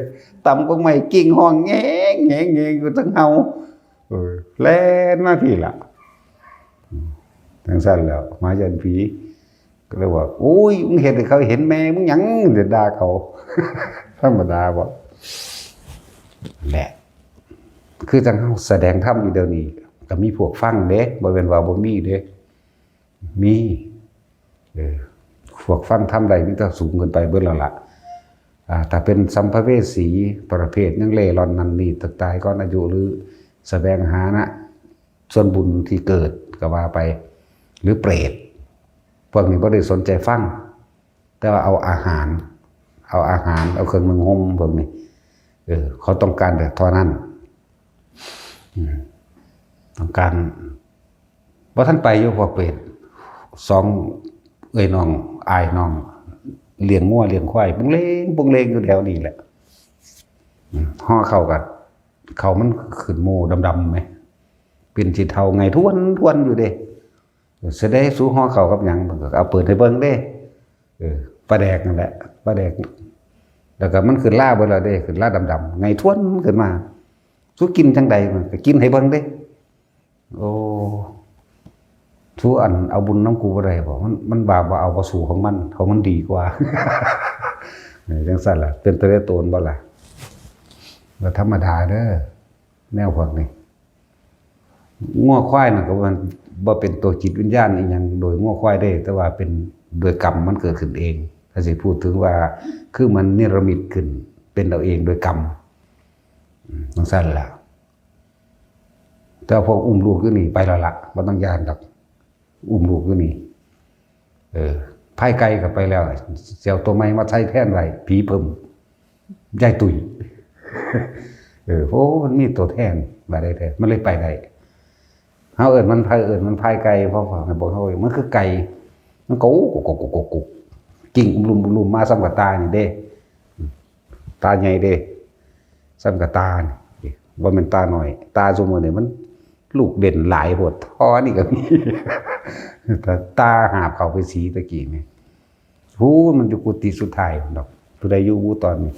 ต่ำกว่าไม้ กิ่งฮ้องแง่งแง่งแง่งอยู่ทั้งเฮา เออ แล่นมาพี้ล่ะ อืม จั่งซั่นแหล้ว หมาย่านผี ก็เลยว่า โอ้ย มึงเฮ็ดให้เขาเห็นแม่มึงหยัง เดี๋ยวด่าเขา ธรรมดาบ่ แหละ คือจั่งเฮาแสดงธรรมอยู่เดี๋ยวนี้ ก็มีพวกฟังเด้ บ่แม่นว่าบ่มีเด้ มี เออ พวกฟังธรรมได้มีแต่สูงขึ้นไปเบิดแล้วล่ะ อ่า ถ้าเป็นสัมภเวสีประเภทยังเร่ร่อนนั่นนี่ ตายก่อนอายุ หรือแสวงหานะ ส่วนบุญที่เกิดก็ว่าไป หรือเปรต พวกนี้บ่ได้สนใจฟัง แต่ว่าเอาอาหาร เอาอาหาร เอาเครื่องนึ่งห่มพวกนี้ เออ เขาต้องการแต่เท่านั้น อืม ต้องการ บ่ทันไปอยู่พวกเปรต สองเอื้อยน้อง อ้ายน้อง เลี้ยงงัวเลี้ยงควาย ปุงเลง ปุงเลงอยู่แถวนี้แหละ อืม ห่อข้าวกัด ข้าวมันขึ้นหมู่ดำๆ ไหม เป็นสีเทาไงท้วนท้วนอยู่เด้ เสยเด้ สูห่อข้าวกับหยัง มันก็เอาเปิดให้เบิ่งเด้ เออ ปลาแดกนั่นแหละ ปลาแดก แล้วก็มันขึ้นราเบิดแล้วเด้ ขึ้นราดำๆ ไงท้วนขึ้นมา สูกินจั่งใด มันก็กินให้เบิ่งเด้ โอ้ สูอันเอาบุญนำกูบ่ได้บ่ มัน มันบาปบ่เอา บ่สู้ของมัน ของมันดีกว่า เออ จั่งซั่นล่ะ เป็นตะเลโตนบ่ล่ะ บ่ธรรมดาเด้อ แนวพวกนี้ งัวควายนั่นก็มันบ่เป็นตัวจิตวิญญาณอีหยังโดยงัวควายเด้ แต่ว่าเป็นโดยกรรมมันเกิดขึ้นเอง ถ้าสิพูดถึงว่า คือมันเนรมิตขึ้น เป็นเอาเองโดยกรรม อืม จั่งซั่นล่ะ แต่พวกอุ้มลูกอยู่นี่ไปแล้วล่ะ บ่ต้องย้านดอก อุ้มลูกอยู่นี่ เออ พายไก่ก็ไปแล้ว สิเอาตัวใหม่มาใส่แทนไว้ ผีเพิ่ม ยายตุ้ย เออ โอ้ มันมีตัวแทน บาดใดแท้ มันเลยไปได้ เฮาเอิ้นมันพาย เอิ้นมันพายไก่ เพราะว่าให้บอกเฮา มันคือไก่ มันก็กุกกุกกุกกุกกุก กิ่งอุ้มลุมอุ้มลุมมาส่ำกับตานี่เด้ ตาใหญ่เด้ ส่ำกับตานี่ บ่แม่นตาน้อย ตาซุมื้อนี่มันลูกเด่นหลายโพด ท่อนี่ก็มี ตา ตาหาบเข้าไปสีตะกี้นี่ หู มันอยู่กุฏิสุดท้ายพุ้นดอก ผู้ใดอยู่ตอนนี้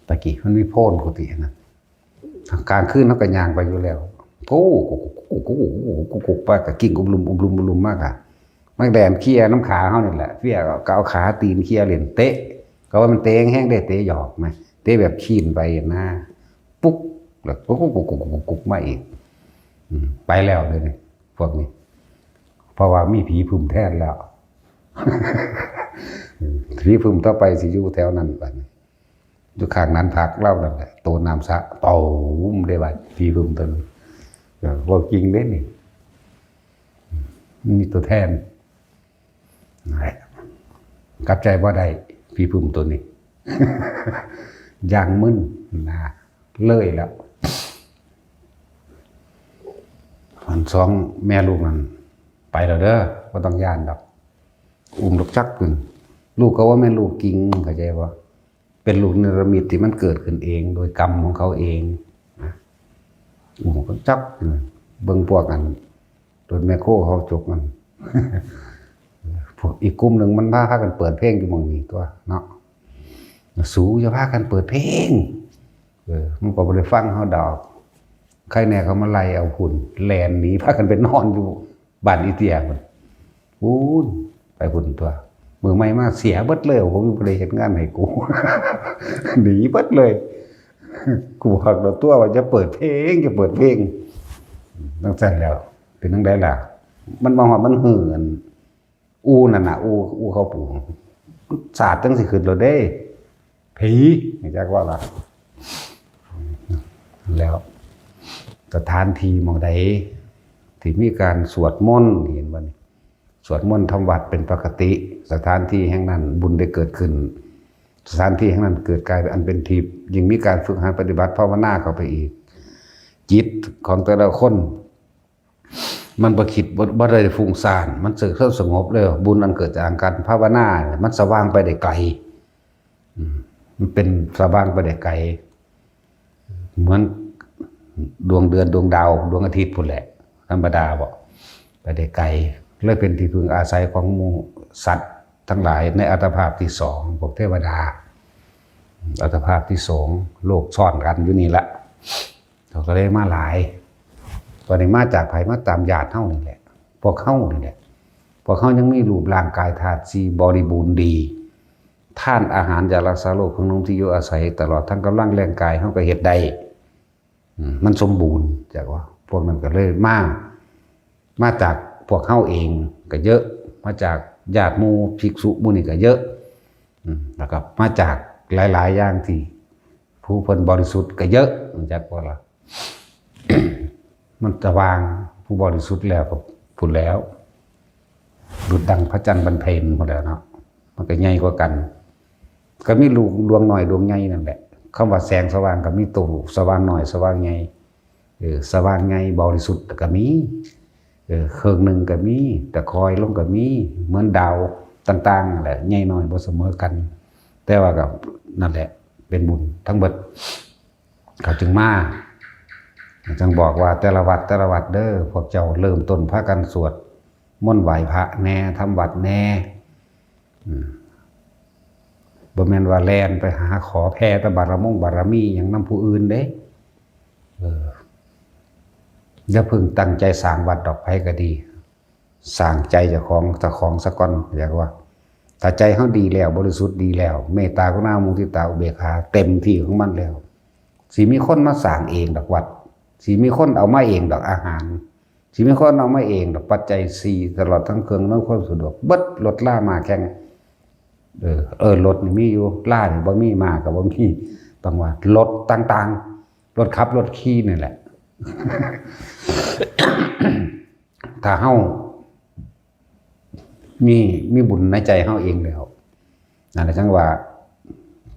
ตะกี้มันมีโพนกุฏิอันนั้น กลางคืนเฮาก็ย่างไปอยู่แล้ว โอ้ กุกกุกกุกกุกกุกกุกกุกไป ก็กิ่งอุ้มลุมอุ้มลุมอุ้มลุมมากอะ มันแล่นเคลียร์นำขาเฮานี่แหละ เพี้ยก็เอาขาตีนเคลียร์เล่น เตะ ก็ว่ามันเตะแฮงๆ เด้ เตะหยอกนะ เตะแบบคีนไปนะ ปุ๊ก แล้วกุกกุกกุกกุกกุกกุกมาอีก อืม ไปแล้วเด้อนี่ พวกนี้ เพราะว่ามีผีผึ้มแทนแล้ว ผีผึ้มต่อไปสิอยู่แถวนั้นบัดนี้ อยู่ข้างนั้นพักเล่านั่นแหละ โตน้ำสะ ตูม ได้บัด ผีผึ้มตัวนั้น เออ เว้าจริงเด้นี่ มันมีตัวแทน นั่นแหละ กลับใจบ่ได้ ผีผึ้มตัวนี้ อย่างมึนนะ เลยแล้ว อันสองแม่ลูกนั่นไปแล้วเด้อ บ่ต้องย้านดอก อุ้มลูกจักขึ้น ลูกก็ว่าแม่นลูกจริง เข้าใจบ่ เป็นลูกนิรมิตที่มันเกิดขึ้นเอง โดยกรรมของเขาเองนะ อุ้มลูกจักขึ้น เบิ่งพวกอัน รถแมคโครเขาจกมัน พวกอีกกลุ่มหนึ่งมันพากันเปิดเพลงอยู่หม่องนี้ตัวเนาะ สูอย่าพากันเปิดเพลง เออ มันก็บ่ได้ฟังเฮาดอก ใครแน่เขามาไล่เอาพุ่น แล่นหนีพากันไปนอนอยู่บ้านอีเตี้ยพุ่น พู้น ไปพุ่นตัว มื้อใหม่มาเสียเบิดเลย ผมบ่ได้เฮ็ดงานให้กู หนีเบิดเลย กูบอกแล้วตัวว่าจะเปิดเพลง จะเปิดเพลง จั่งซั้นแล้ว เป็นจั่งใดล่ะ มันมาฮอดมันหื้ออัน อู่นั่นน่ะ อู่ อู่เขาปลูก สาดจั่งสิขึ้นแล้วเด้ ผี จักว่าล่ะ แล้ว สถานที่หม่องใด ที่มีการสวดมนต์ เห็นบ่นี่ สวดมนต์ทำวัตรเป็นปกติ สถานที่แห่งนั้นบุญได้เกิดขึ้น สถานที่แห่งนั้นเกิดกลายเป็นอันเป็นทิพย์ ยิ่งมีการฝึกหัดปฏิบัติภาวนาเข้าไปอีก จิตของแต่ละคน มันบ่คิด บ่ บ่ได้ฟุ้งซ่าน มันสงบเลย บุญอันเกิดจากการภาวนาเนี่ย มันสว่างไปได้ไกล อืม มันเป็นสว่างไปได้ไกล เหมือนดวงเดือนดวงดาวดวงอาทิตย์พู้นแหละ ธรรมดาบ่ ไปได้ไกล เลยเป็นที่พึ่งอาศัยของหมู่สัตว์ทั้งหลายในอัตภาพที่สอง พวกเทวดา อัตภาพที่สอง โลกซ้อนกันอยู่นี่ละ เขาก็เลยมาหลาย ตอนนี้มาจากไผ มาตามญาติเฮานี่แหละ พวกเฮานี่แหละ พวกเฮายังมีรูปร่างกายธาตุสี่บริบูรณ์ดี ธาตุอาหาร ยารักษาโรค เครื่องนุ่งที่อยู่อาศัย ตลอดทั้งกำลังแรงกายเฮาก็เฮ็ดได้ อืม มันสมบูรณ์ จักว่า พวกนั้นก็เลยมา มาจากพวกเฮาเองก็เยอะ มาจากญาติหมู่ภิกษุหมู่นี่ก็เยอะ อืม แล้วก็มาจากหลายๆอย่างที่ผู้เพิ่นบริสุทธิ์ก็เยอะ จักว่าล่ะ มันสว่าง ผู้บริสุทธิ์แล้วก็พู้นแล้ว ดุจดังพระจันทร์บรรเพ็ญพู้นแล้วเนาะ มันก็ใหญ่กว่ากัน ก็มีลูกดวงน้อยดวงใหญ่นั่นแหละ คำว่าแสงสว่างก็มีตัวสว่างน้อยสว่างใหญ่ เออ สว่างใหญ่บริสุทธิ์ก็มี เออ เครื่องหนึ่งก็มี แต่คอยลงก็มี เหมือนดาวต่างๆนั่นแหละ ใหญ่น้อยบ่เสมอกัน แต่ว่าก็นั่นแหละ เป็นบุญทั้งเบิด เขาจึงมา จึงบอกว่าแต่ละวัดแต่ละวัดเด้อ พวกเจ้าเริ่มต้นพากันสวดมนต์ไหว้พระแน่ ทำวัตรแน่ อืม บ่แม่นว่าแล่นไปหาขอแผ่แต่บารมงบารมีหยังนำผู้อื่นเด้ เออ อย่าเพิ่งตั้งใจสร้างวัดดอก ไผก็ดี สร้างใจเจ้าของ เจ้าของซะก่อน เรียกว่า ถ้าใจเฮาดีแล้ว บริสุทธิ์ดีแล้ว เมตตากรุณามุทิตาอุเบกขาเต็มที่ของมันแล้ว สิมีคนมาสร้างเองดอกวัด สิมีคนเอามาเองดอกอาหาร สิมีคนเอามาเองดอกปัจจัยสี่ ตลอดทั้งเครื่องอำนวยความสะดวก เบิด รถลามาแข่ง เออ เออ รถนี่มีอยู่ ลานี่บ่มี มาก็บ่มี ต้องว่ารถต่างๆ รถขับรถขี่นี่แหละ ถ้าเฮา มี มีบุญในใจเฮาเองแล้ว นั่นแหละจั่งว่า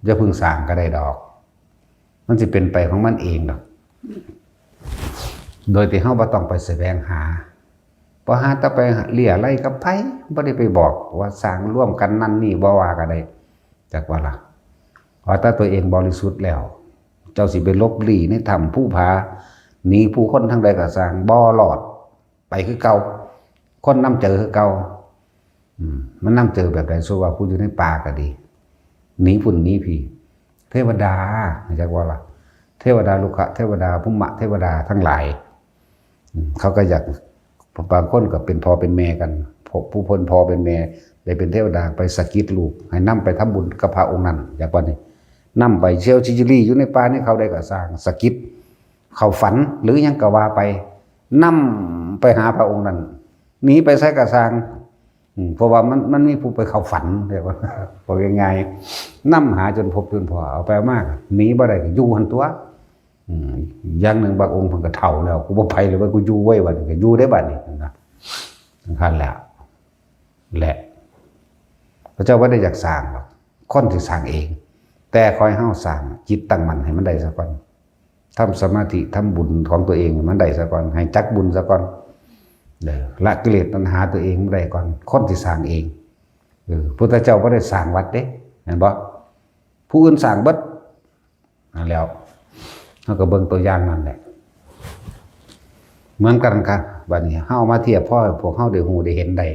อย่าเพิ่งสร้างก็ได้ดอก มันสิเป็นไปของมันเองดอก โดยที่เฮาบ่ต้องไปแสวงหา บ่หาแต่ไปเลี้ยไล่กับไผ บ่ได้ไปบอกว่าสร้างร่วมกันนั่นนี่ บ่ว่าก็ได้ จักว่าล่ะ ว่าแต่ตัวเองบริสุทธิ์แล้ว เจ้าสิไปหลบลี้ในถ้ำภูผา หนีผู้คนทางใดก็ซ่าง บ่รอด ไปคือเก่า คนนำเจอคือเก่า อืม มันนำเจอแบบใด สมมุติว่าผู้อยู่ในป่าก็ดี หนีพุ่นหนีพี้ เทวดา จักว่าล่ะ เทวดารุกขะเทวดา ภูมะเทวดาทั้งหลาย อืม เขาก็อยาก บางคนก็เป็นพ่อเป็นแม่กัน พวกผู้เพิ่นพ่อเป็นแม่ ได้เป็นเทวดาไปสะกิดลูก ให้นำไปทำบุญกับพระองค์นั้น อยากว่านี่ นำไปเที่ยวชิจิลีอยู่ในป่าในเขาใดก็ซ่าง สะกิด เข้าฝัน หรือหยังก็ว่าไป นำไปหาพระองค์นั้น หนีไปไสก็ซ่าง อืม เพราะว่ามัน มันมีผู้ไปเข้าฝัน เรียกว่า บอกง่ายๆ นำหาจนพบจนพ้อ เอาไปเอามา หนีบ่ได้ก็อยู่หั่นตั๊ว อืม อย่างหนึ่งบางองค์เพิ่นก็เฒ่าแล้ว กูบ่ไปเลยเว้ย กูอยู่เว้ย บัดนี้ก็อยู่ได้บัดนี้นะ จั่งซั้นแหละ และ พระเจ้าบ่ได้อยากซ่างดอก คนสิซ่างเอง แต่ขอให้เฮาสร้างจิตตั้งมั่นให้มันได้ซะก่อน ทำสมาธิ ทำบุญของตัวเองให้มันได้ซะก่อน ให้จักบุญซะก่อน เออ ละกิเลสตัณหาตัวเองมันได้ก่อน คนที่สร้างเอง เออ พุทธเจ้าบ่ได้สร้างวัดเด้ เห็นบ่ ผู้อื่นสร้างเบิด นั่นแหล้ว เฮาก็เบิ่งตัวอย่างนั่นแหละ เหมือนกันครับ บัดนี้เฮาเอามาเทียบ พอให้พวกเฮาได้ฮู้ได้เห็นได้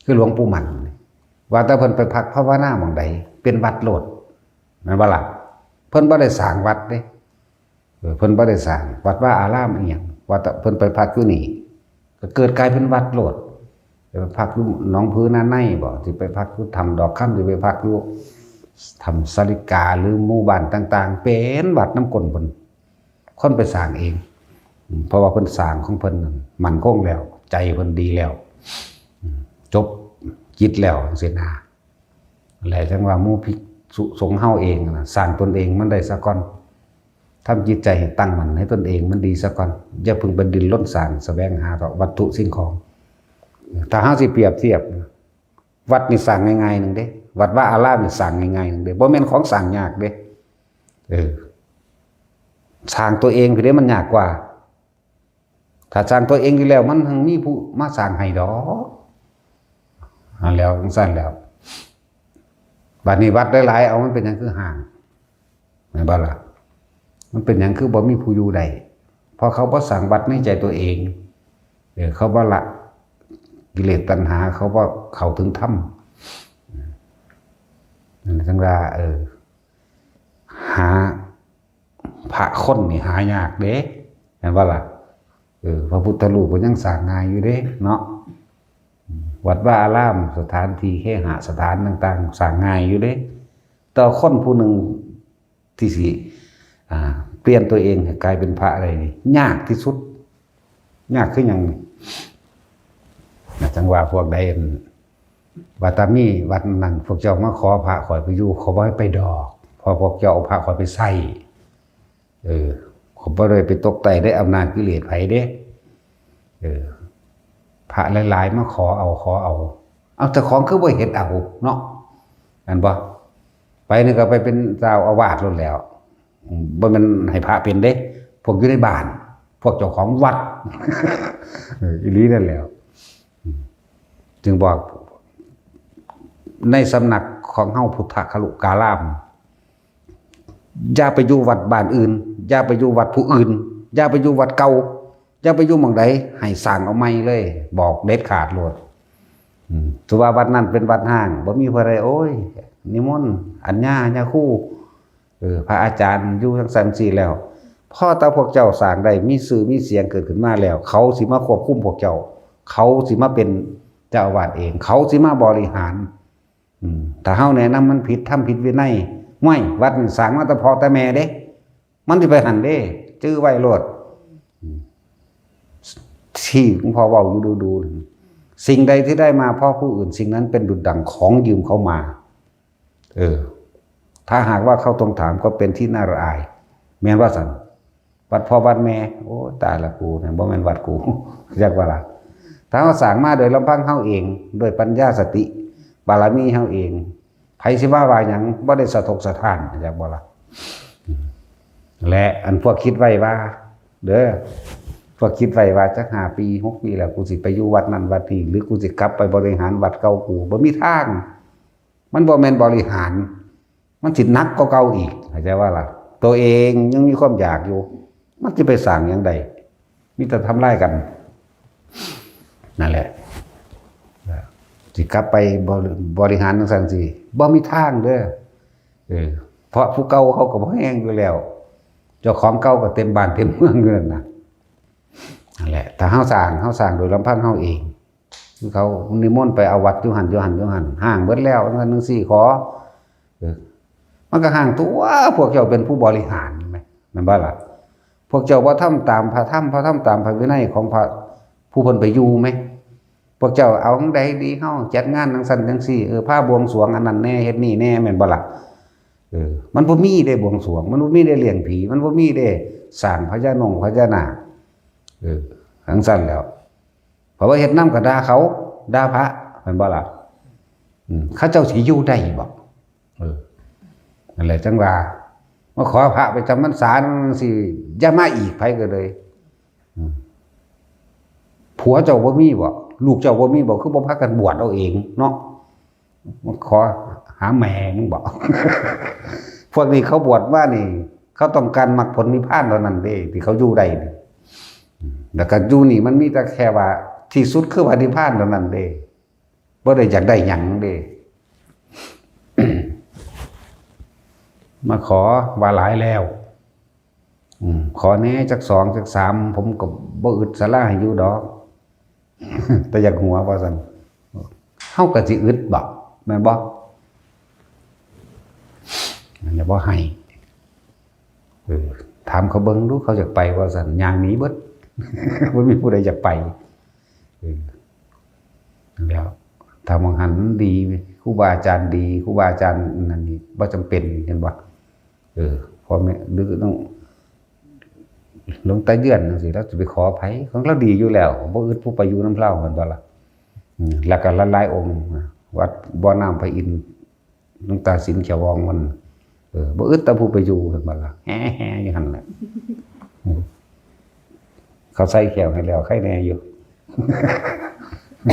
คือหลวงปู่มั่นนี่ ว่าแต่เพิ่นไปพักภาวนาหม่องใด เป็นวัดโลด แม่นบ่ล่ะ เพิ่นบ่ได้สร้างวัดเด้ เออ เพิ่นบ่ได้สร้างวัดวาอารามอีหยัง ว่าแต่เพิ่นไปพักอยู่นี่ ก็เกิดกลายเป็นวัดโลด สิไปพักอยู่หนองผือนาในบ่ สิไปพักอยู่ถ้ำดอกคำ สิไปพักอยู่ถ้ำสาลิกา หรือหมู่บ้านต่างๆ เป็นวัดนำก้นเพิ่น คนไปสร้างเอง อืม เพราะว่าเพิ่นสร้างของเพิ่นมั่นคงแล้ว ใจเพิ่นดีแล้ว อืม จบกิจแล้วจังซี้นะ แหละจังว่าหมู่ภิกษุสงฆ์เฮาเองน่ะ สร้างตนเองมันได้ซะก่อน ทำจิตใจให้ตั้งมั่นให้ตนเองมันดีซะก่อน อย่าเพิ่งไปดิ้นรนสร้างแสวงหาเถาะวัตถุสิ่งของ ถ้าเฮาสิเปรียบเทียบ วัดนี่สร้างง่ายๆหนึ่งเด้ วัดวาอารามนี่สร้างง่ายๆหนึ่งเด้ บ่แม่นของสร้างยากเด้ เออ สร้างตัวเองพี้เด้มันยากกว่า ถ้าสร้างตัวเองอยู่แล้ว มันหังมีผู้มาสร้างให้ดอก อันแล้วจังซั่นแล้ว บัดนี้วัดหลายๆ เอามันเป็นหยังคือฮ้าง แม่นบ่ล่ะ มันเป็นหยังคือบ่มีผู้อยู่ได้ เพราะเขาบ่สร้างวัดในใจตัวเอง เออ เขาบ่ละกิเลสตัณหา เขาบ่เข้าถึงธรรม นั่นจังว่า เออ หาพระคนนี่หายากเด้ แม่นบ่ล่ะ เออ พระพุทธรูปก็ยังสร้างง่ายอยู่เด้เนาะ วัดวาอาราม สถานที่เคหสถานต่างๆ สร้างง่ายอยู่เด้ แต่คนผู้หนึ่งที่สิ อ่า เปลี่ยนตัวเองให้กลายเป็นพระได้นี่ ยากที่สุด ยากคือหยังนี่ จังว่าพวกใด ว่าแต่มีวัดนั้น พวกเจ้ามาขอพระข้อยไปอยู่ ข้อยบ่ให้ไปดอก เพราะพวกเจ้าเอาพระข้อยไปใช้ เออ ข้อยบ่ได้ไปตกใต้ได้อำนาจกิเลสไผเด้ เออ พระหลายๆ มาขอเอา ขอเอา เอา เจ้าของคือบ่เฮ็ดเอาเนาะ แม่นบ่ ไปนี่ก็ไปเป็นเจ้าอาวาสโลดแล้ว อืม บ่แม่นให้พระเป็นเด้ พวกอยู่ในบ้าน พวกเจ้าของวัด เออ อีหลีนั่นแหล้ว อืม จึงบอก ในสำนักของเฮาพุทธคลุการาม อย่าไปอยู่วัดบ้านอื่น อย่าไปอยู่วัดผู้อื่น อย่าไปอยู่วัดเก่า อย่าไปอยู่หม่องใด ให้สร้างเอาใหม่เลย บอกเด็ดขาดโลด อืม ถือว่าวัดนั้นเป็นวัดฮ้าง บ่มีผู้ใด โอ้ย นิมนต์ อัญญา ญาคู เออ พระอาจารย์อยู่จังซั่นซี่แล้ว พอแต่พวกเจ้าสร้างได้ มีชื่อมีเสียงเกิดขึ้นมาแล้ว เขาสิมาควบคุมพวกเจ้า เขาสิมาเป็นเจ้าอาวาสเอง เขาสิมาบริหาร อืม ถ้าเฮาแนะนำมันผิด ทำผิดวินัย ห้วย วัดนี่สร้างมาแต่พ่อแต่แม่เด้ มันสิไปหั่นเด้ จื่อไว้โลด อืม ที่หลวงพ่อเว้าอยู่ดูๆ สิ่งใดที่ได้มาเพราะผู้อื่น สิ่งนั้นเป็นดุจดั่งของยืมเขามา เออ ถ้าหากว่าเขาทวงถามก็เป็นที่น่าละอาย แม่นว่าซั่น วัดพ่อวัดแม่ โอ้ ตายละกูเนี่ย บ่แม่นวัดกู จักว่าล่ะ ถ้าเฮาสร้างมาโดยลำพังเฮาเอง โดยปัญญาสติ บารมีเฮาเอง ไผสิมาว่าหยัง บ่ได้สะทกสะท้าน จักบ่ล่ะ และอันพวกคิดไว้ว่า เด้อ พวกคิดไว้ว่าจักห้าปี หกปีแล้ว กูสิไปอยู่วัดนั่นวัดนี้ หรือกูสิกลับไปบริหารวัดเก่ากู บ่มีทาง มันบ่แม่นบริหาร มันสิหนักกว่าเก่าอีก เข้าใจว่าล่ะ ตัวเองยังมีความอยากอยู่ มันสิไปสร้างหยังได้ มีแต่ทำลายกัน นั่นแหละ สิกลับไปบริ บริหารจังซั่นสิ บ่มีทางเด้อ เออ เพราะผู้เก่าเขาก็บ่แฮงอยู่แล้ว เจ้าของเก่าก็เต็มบ้านเต็มเมืองอยู่นั่นน่ะ นั่นแหละ ถ้าเฮาสร้าง เฮาสร้างโดยลำพังเฮาเอง คือเขานิมนต์ไปเอาวัดอยู่หั่น อยู่หั่น อยู่หั่น ฮ้างเบิดแล้ว จังซั่นจังซี่ ขอ เออ มันก็ฮ้างตัว พวกเจ้าเป็นผู้บริหารแม่นบ่ล่ะ พวกเจ้าบ่ทำตามพระธรรม พระธรรมตามพระวินัยของพระผู้เพิ่นไปอยู่แม่น พวกเจ้าเอาจั่งใดดี เฮาจัดงานจั่งซั่นจั่งซี่ เออ พาบวงสรวงอันนั้นแหน่ เฮ็ดนี่แหน่ แม่นบ่ล่ะ เออ มันบ่มีเด้บวงสรวง มันบ่มีเด้เลี้ยงผี มันบ่มีเด้สร้างพญานงพญานาค เออ จั่งซั่นแล้ว เพราะว่าเฮ็ดนำก็ด่าเขา ด่าพระ แม่นบ่ล่ะ อืม เขาเจ้าสิอยู่ได้บ่ เออ นั่นแหละจังว่า มาขอพระไปจำพรรษาจั่งซี้ อย่ามาอีก ไผก็เลย อืม ผัวเจ้าบ่มีบ่ ลูกเจ้าบ่มีบ่ คือบ่พากันบวชเอาเองเนาะ มาขอหาแม่มึงบ่ พวกนี้เขาบวชมานี่ เขาต้องการมรรคผลนิพพานเท่านั้นเด้ ที่เขาอยู่ได้นี่ อืม แล้วก็อยู่นี่มันมีแต่แค่ว่า ที่สุดคือพระนิพพานเท่านั้นเด้ บ่ได้อยากได้หยังเด้ มาขอว่าหลายแล้ว อืม ขอแหน่จักสองจักสาม ผมก็บ่อึดศาลาให้อยู่ดอก แต่อยากหัวว่าซั่น เฮาก็สิอึดบ่ แม่นบ่ มันจะบ่ให้ เออ ถามเขาเบิ่งดู เขาอยากไปว่าซั่น ย่างหนีเบิด บ่มีผู้ใดอยากไป เออ แล้ว ถ้าหม่องหั้นดี ครูบาอาจารย์ดี ครูบาอาจารย์นั่นนี่ บ่จำเป็น เห็นบ่ เออ พ่อแม่ หรือต้อง หลวงตาเยือนจั่งซี้ ลาวสิไปขอไผ ของลาวดีอยู่แล้ว บ่อึดผู้ไปอยู่นำลาว แม่นบ่ล่ะ อืม แล้วก็หลายๆองค์ วัดบ่อน้ำพระอินทร์ หลวงตาสินเขียววองมัน เออ บ่อึดแต่ผู้ไปอยู่ แม่นบ่ล่ะ แฮ่ๆอยู่หั่นแหละ อืม เขาใส่แขวให้แล้ว ใครแน่อยู่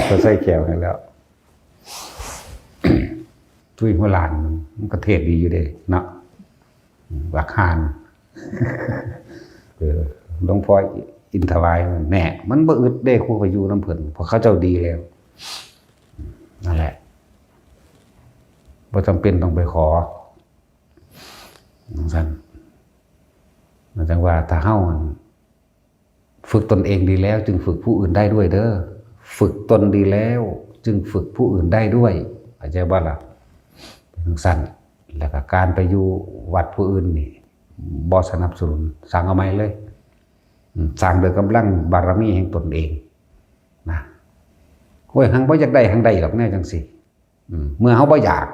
เขาใส่แขวให้แล้ว ตุ้ยหัวล้าน มันก็เทศน์ดีอยู่เด้เนาะ บักห่าน เออ หลวงพ่ออินถวาย แน่ มันบ่อึดเด้ ครูไปอยู่นำเพิ่น เพราะเขาเจ้าดีแล้ว นั่นแหละ บ่จำเป็นต้องไปขอ จั่งซั่น มันจั่งว่าถ้าเฮา ฝึกตนเองดีแล้วจึงฝึกผู้อื่นได้ด้วยเด้อ ฝึกตนดีแล้วจึงฝึกผู้อื่นได้ด้วย เข้าใจบ่ล่ะ เป็นจั่งซั่น แล้วก็การไปอยู่วัดผู้อื่นนี่ บ่สนับสนุน สร้างเอาใหม่เลย อืม สร้างโดยกำลังบารมีแห่งตนเอง นะ โอ้ย หังบ่อยากได้ หังได้ดอกแนวจั่งซี้ อืม เมื่อเฮาบ่อยาก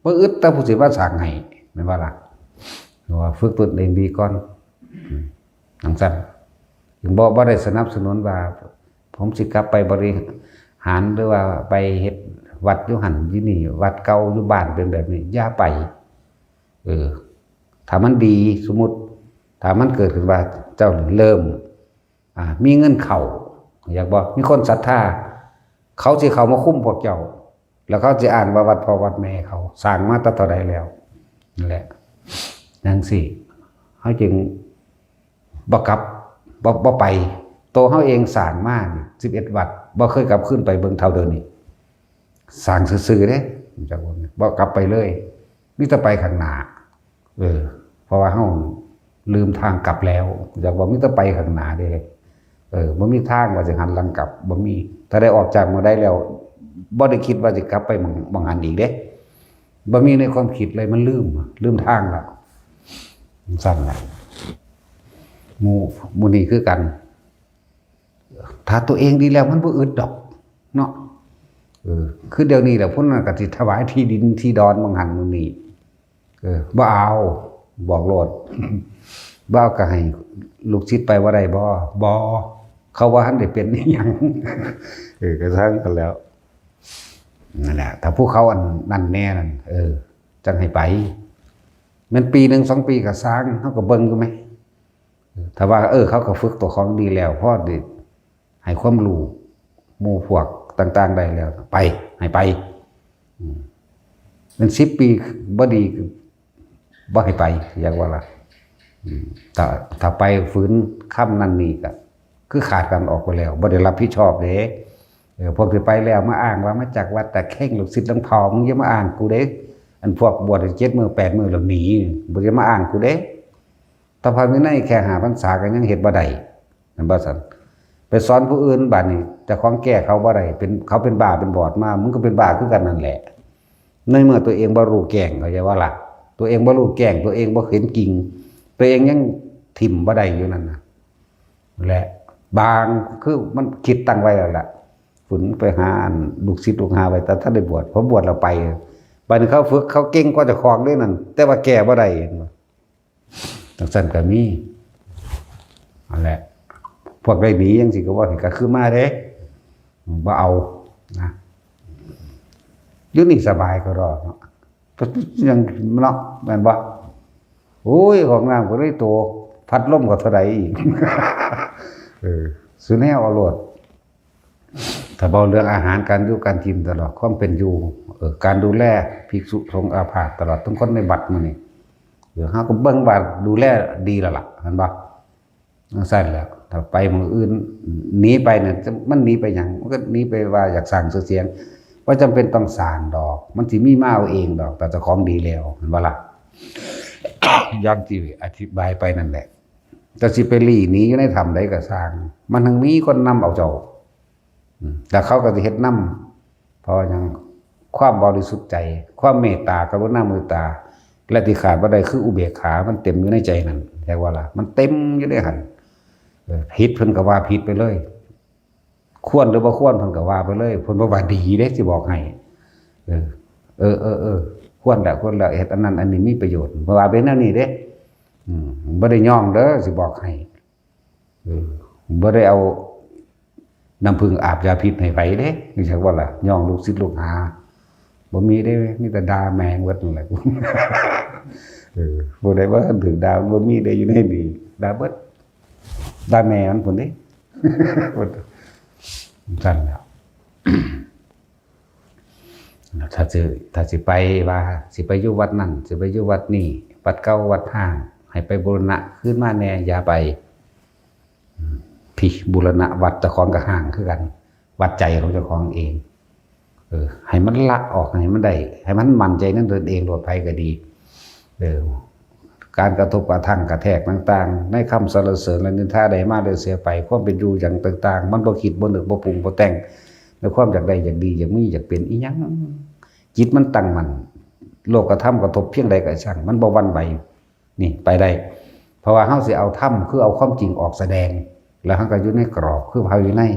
บ่อึดแต่ผู้สิมาสร้างให้ แม่นบ่ล่ะ ว่าฝึกตนเองดีก่อน อืม จั่งซั่น จึงบ่ บ่ได้สนับสนุนว่า ผมสิกลับไปบริหาร หรือว่าไปเฮ็ดวัดอยู่หั่นอยู่นี่ วัดเก่าอยู่บ้านเป็นแบบนี้ อย่าไป เออ ถ้ามันดี สมมุติ ถ้ามันเกิดขึ้นว่าเจ้าเริ่ม อ่า มีเงินเข้า อยากบ่ มีคนศรัทธา เขาสิเข้ามาคุมพวกเจ้า แล้วเขาสิอ้างว่าวัดพ่อวัดแม่เขาสร้างมาแต่เท่าใดแล้ว นั่นแหละ จั่งซี้ เฮาจึงบ่กลับ บ่ บ่ไป โตเฮาเองสร้างมานี่ สิบเอ็ดวัด บ่เคยกลับคืนไปเบิ่งเท่าเดิมนี่ สร้างซื่อๆเด้ จักว่าบ่กลับไปเลย มีแต่ไปข้างหน้า เออ เพราะว่าเฮาลืมทางกลับแล้ว จักว่ามีแต่ไปข้างหน้าเด้ เออ บ่มีทางว่าสิหันหลังกลับ บ่มี ถ้าได้ออกจากหม่องใดแล้ว บ่ได้คิดว่าสิกลับไปหม่อง หม่องหั้นอีกเด้ บ่มีในความคิดเลย มันลืม ลืมทางแล้ว จั่งซั่นล่ะ หมู่ หมู่นี้คือกัน ถ้าตัวเองดีแล้วมันบ่อึดดอก เนาะ เออ คือเดี๋ยวนี้แหละ พวกนั้นก็สิถวายที่ดินที่ดอนหม่องหั้นหม่องนี้ เออ บ่เอา บอกโลด บ่เอาก็ให้ลูกศิษย์ไปบ่ได้บ่ บ่ เขาว่าหั้นได้เป็นอิหยัง เออ ก็ซั่นกันแล้ว นั่นแหละ ถ้าผู้เขาอันนั่นแน่นั่น เออ จั่งให้ไป แม่นปีหนึ่งสองปีก็ซ่าง เฮาก็เบิ่งอยู่ไหม เออ ถ้าว่า เออ เขาก็ฝึกตัวของดีแล้ว พอได้ให้ความรู้หมู่พวกต่างๆได้แล้ว ไป ให้ไป อืม เป็นสิบปีบ่ดี บ่ให้ไป อยากว่าล่ะ อืม ถ้า ถ้าไปฝืนคำนั่นนี่ก็คือขาดกันออกไปแล้ว บ่ได้รับผิดชอบเด้ เออ พวกที่ไปแล้วมาอ้างว่ามาจากวัดตะเข่ง ลูกศิษย์หลวงพ่อ มึงอย่ามาอ้างกูเด้ อันพวกบวชเจ็ดมื้อแปดมื้อแล้วหนี บ่อย่ามาอ้างกูเด้ ตะพาวินัยแค่ห้าพรรษาก็ยังเฮ็ดบ่ได้ แม่นบ่ซั่น ไปสอนผู้อื่น บาดนี้เจ้าของแก้เขาบ่ได้ เป็น เขาเป็นบ้าเป็นบอดมา มึงก็เป็นบ้าคือกันนั่นแหละ ในเมื่อตัวเองบ่รู้แจ้ง เข้าใจบ่ล่ะ ตัวเองบ่รู้แจ้ง ตัวเองบ่เห็นจริง ตัวเองยังถิ่มบ่ได้อยู่นั่นน่ะ และบางคือมันคิดตั้งไว้แล้วล่ะ ฝืนไปหาอันลูกศิษย์ลูกหาไว้ แต่ถ้าได้บวช พอบวชแล้วไป บาดนี้เขาฝึก เขาเก่งกว่าเจ้าของเด้นั่น แต่ว่าแก้บ่ได้ จั่งซั่นก็มี นั่นแหละ พวกได้หนีจั่งซี้ก็บ่ให้ ก็คือมาเด้ บ่เอา นะ อยู่นี่สบายก็รอดเนาะ ยังเนาะ แม่นบ่ โอ้ย ห้องน้ำก็เลยโต พัดลมก็เท่าใดอีก เออ สุแนวเอาโลด ถ้าเว้าเรื่องอาหารการอยู่การกินตลอด ความเป็นอยู่ เออ การดูแลภิกษุสงฆ์อาพาธตลอด ทั้งคนในวัดมื้อนี้ เออ เฮาก็เบิ่งว่าดูแลดีแล้วล่ะ แม่นบ่ จั่งซั้นแหละ ถ้าไปหม่องอื่น หนีไปเนี่ย มันหนีไปหยัง มันก็หนีไปว่าอยากสร้างชื่อเสียง บ่จำเป็นต้องสร้างดอก มันสิมีมาเอาเองดอก ถ้าเจ้าของดีแล้ว แม่นบ่ล่ะ อย่างที่อธิบายไปนั่นแหละ แต่สิไปลี้หนีอยู่ในถ้ำใดก็ซ่าง มันทั้งมีคนนำเอาเจ้า อืม แล้วเขาก็สิเฮ็ดนำ เพราะว่าหยัง ความบริสุทธิ์ใจ ความเมตตา กรุณา มุทิตา และที่ขาดบ่ได้คืออุเบกขา มันเต็มอยู่ในใจนั่น แม่นบ่ล่ะ มันเต็มอยู่ในหั่น เออ ผิดเพิ่นก็ว่าผิดไปเลย ควรหรือบ่ควรเพิ่นก็ว่าไปเลย เพิ่นบ่ว่าดีเด้ สิบอกให้ เออ เออ เออ เออ ควรแล้ว ควรแล้ว เฮ็ดอันนั้นอันนี้มีประโยชน์ เพิ่นว่าเป็นแนวนี้เด้ อืม บ่ได้ย่องเด้อ สิบอกให้ เออ บ่ได้เอาน้ำผึ้งอาบยาพิษให้ไผเด้ รู้จักบ่ล่ะ ย่องลูกศิษย์ลูกหา บ่มีเด้ มีแต่ด่าแม่งเบิดนั่นแหละ เออ ผู้ใดบ่ถูกด่า บ่มีเด้ อยู่ในนี่ ด่าเบิด ด่าแม่มันพุ้นเด้ ซั่นแหล้ว ถ้าสิ ถ้าสิไปว่า สิไปอยู่วัดนั่น สิไปอยู่วัดนี่ วัดเก่าวัดร้าง ให้ไปบูรณะคืนมาแหน่ อย่าไป อืม พิบูรณะวัดเจ้าของก็ฮ้างคือกัน วัดใจของเจ้าของเอง เออ ให้มันละออก ให้มันได้ ให้มันมั่นใจในตนเองโลด ไผก็ดี เออ การกระทบกระทั่งกระแทกต่างๆ ในคำสรรเสริญและนินทาได้มาได้เสียไป ความเป็นอยู่อย่างต่างๆ มันบ่คิดบ่นึกบ่ปรุงบ่แต่ง ในความอยากได้อยากดีอยากมีอยากเป็นอิหยัง จิตมันตั้งมั่น โลกธรรมกระทบเพียงใดก็ช่าง มันบ่หวั่นไหว นี่ไปได้ เพราะว่าเฮาสิเอาธรรม คือเอาความจริงออกแสดง แล้วเฮาก็อยู่ในกรอบ คือพระวินัย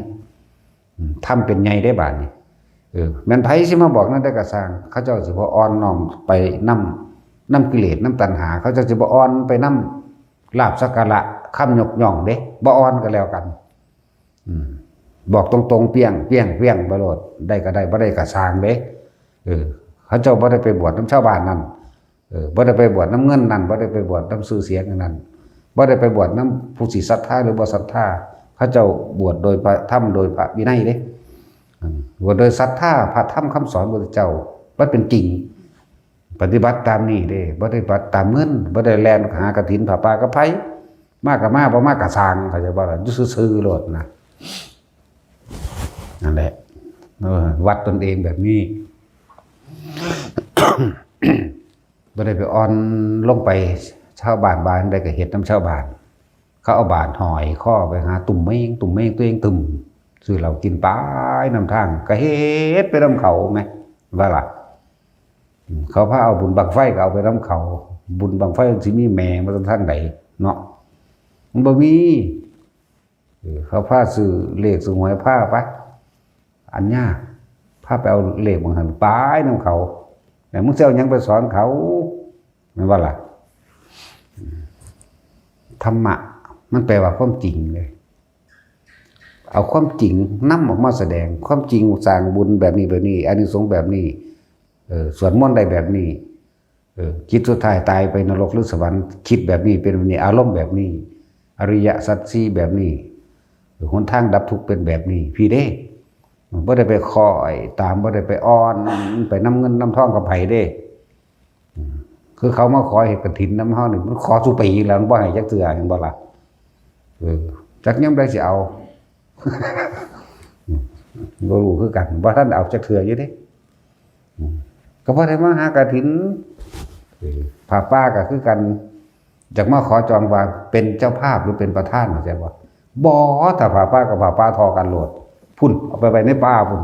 อืม ธรรมเป็นใหญ่เด้บาดนี้ เออ แม่นไผสิมาบอกแนวใดก็ซ่าง เขาเจ้าสิบ่อ่อนน้อมไปนำ นำกิเลส นำตัณหา เขาเจ้าสิบ่อ่อนไปนำลาภสักการะ คำยกย่องเด้ บ่อ่อนก็แล้วกัน อืม บอกตรงๆ เปี้ยง เปี้ยง เปี้ยงไปโลด ได้ก็ได้ บ่ได้ก็ซ่างเด้ เออ เขาเจ้าบ่ได้ไปบวชนำชาวบ้านนั่น เออ บ่ได้ไปบวชนำเงินนั่น บ่ได้ไปบวชนำชื่อเสียงอันนั้น บ่ได้ไปบวชนำผู้สิศรัทธาหรือบ่ศรัทธา เขาเจ้าบวชโดยพระธรรม โดยพระวินัยเด้ อืม บวชโดยศรัทธาพระธรรมคำสอนพระพุทธเจ้า มันเป็นจริง ปฏิบัติตามนี้เด้ บ่ได้ปฏิบัติตามเงิน บ่ได้แล่นหากฐินผ้าป่ากับไผ มาก็มา บ่มาก็ซ่าง เข้าใจบ่ล่ะ อยู่ซื่อๆ โลดนะ นั่นแหละ เออ วัดตนเองแบบนี้ บ่ได้ไปอ่อนลงไป ชาวบ้านว่าจั่งใดก็เฮ็ดนำชาวบ้าน เขาเอาบาตรห้อยคอไปหาตุ่มเมง ตุ่มเมงตัวเองตึม ซื้อเหล้ากินไปนำทาง ก็เฮ็ดไปนำเขาแหม ว่าล่ะ อืม เขาพาเอาบุญบั้งไฟก็เอาไปนำเขา บุญบั้งไฟมันสิมีแหมมาจากทางใดเนาะ มันบ่มี เออ เขาพาซื้อเลขซื้อหวย พาไป อันยาก พาไปเอาเลขบางหันไปนำเขา แล้วมึงสิเอาหยังไปสอนเขา แม่นบ่ล่ะ ธรรมะ มันแปลว่าความจริงเลย เอาความจริงนำออกมาแสดง ความจริงสร้างบุญแบบนี้แบบนี้ อานิสงส์แบบนี้ เออ สวดมนต์ได้แบบนี้ เออ จิตสุดท้ายตายไปนรกหรือสวรรค์ คิดแบบนี้ เป็นแบบนี้ อารมณ์แบบนี้ อริยสัจสี่แบบนี้ หนทางดับทุกข์เป็นแบบนี้ พี้เด้ บ่ได้ไปคอยตาม บ่ได้ไปอ่อน ไปนำเงินนำทองกับไผเด้ อืม คือเขามาขอเฮ็ดกฐินนำเฮานี่ มันขอสู่ปีแล้ว มันบ่ให้จักเทื่อ เห็นบ่ล่ะ เออ จักยามใดสิเอา บ่รู้คือกัน บ่ทันเอาจักเทื่ออยู่เด้ อืม ก็บ่ได้มาหากฐิน เออ ผ้าป่าก็คือกัน อยากมาขอจองว่าเป็นเจ้าภาพหรือเป็นประธาน เข้าใจบ่ บ่ ถ้าผ้าป่ากับผ้าป่าทอกันโลด พุ้น เอาไปไว้ในป่าพุ้น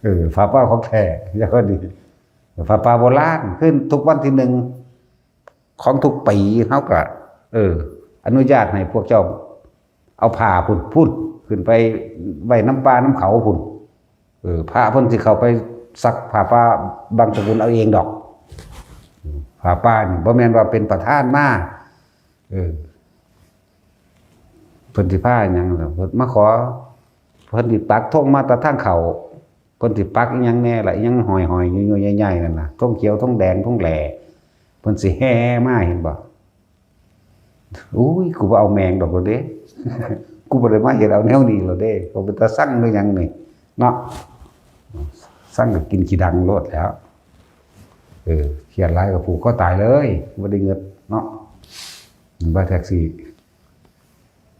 เออ ผ้าป่าของแท้ อย่างนี้ ผ้าป่าโบราณ ขึ้นทุกวันที่หนึ่งของทุกปี เฮาก็ เออ อนุญาตให้พวกเจ้าเอาผ้าพุ้น พุ้น ขึ้นไปไว้นำป่านำเขาพุ้น เออ พระเพิ่นสิเข้าไปซักผ้าป่าบังสกุลเอาเองดอก ผ้าป่านี่บ่แม่นว่าเป็นประธานมา เออ เพิ่นสิพาหยังล่ะ เพิ่นมาขอ เพิ่นสิปักธงมาแต่ทางเข้า เพิ่นสิปักอิหยังแน่ล่ะ อิหยังห้อยๆ อยู่ๆ ใหญ่ๆ นั่นน่ะ ธงเขียว ธงแดง ธงแหล่ เพิ่นสิแห่มา เห็นบ่ อุ้ย กูบ่เอาแม่งดอกเด้ กูบ่ได้มาเฮ็ดเอาแนวนี้แล้วเด้ กูเป็นตาซังหรือหยังนี่ เนาะ ซังก็กินขี้ดังโลดแล้ว เออ เครียดหลายก็ผูกคอตายเลย บ่ได้เงินเนาะ ว่าแท็กซี่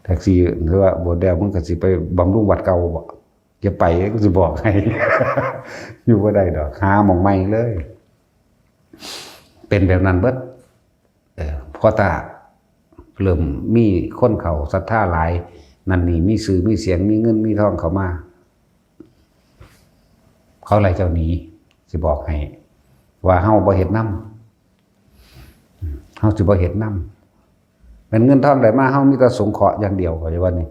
แท็กซี่ หรือว่าบ่แล้ว มึงก็สิไปบำรุงวัดเก่าบ่ อย่าไป กูสิบอกให้ อยู่บ่ได้ดอก หาหม่องใหม่เลย เป็นแบบนั้นเบิด เออ พอตาเริ่มมีคนเข้าศรัทธาหลาย นั่นนี่ มีชื่อมีเสียง มีเงินมีทองเข้ามา เขาไล่เจ้าหนี สิบอกให้ ว่าเฮาบ่เฮ็ดนำ เฮาสิบ่เฮ็ดนำ แม่นเงินทองได้มา เฮามีแต่สงเคราะห์อย่างเดียว เข้าใจบ่นี่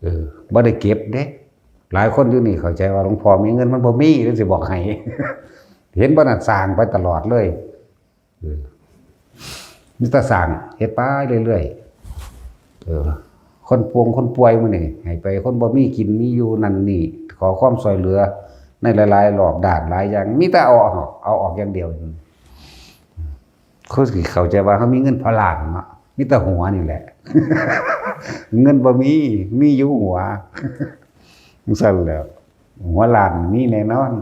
เออ บ่ได้เก็บเด้ หลายคนอยู่นี่เข้าใจว่าหลวงพ่อมีเงิน มันบ่มี เด้ สิบอกให้ เห็นบ่นั่น สร้างไปตลอดเลย เออ มีแต่สร้าง เฮ็ดไปเรื่อยๆ เออ คนป่วงคนป่วยมื้อนี้ ให้ไป คนบ่มีกินมีอยู่นั่นนี่ ขอความช่วยเหลือในหลายๆ รอบด้านหลายอย่าง มีแต่เอาออก เอาออกอย่างเดียว เขาสิเข้าใจว่าเขามีเงินพอล้านเนาะ มีแต่หัวนี่แหละ เงินบ่มี มีอยู่หัว จั่งซั่นแหล้ว หัวล้านมีแน่นอน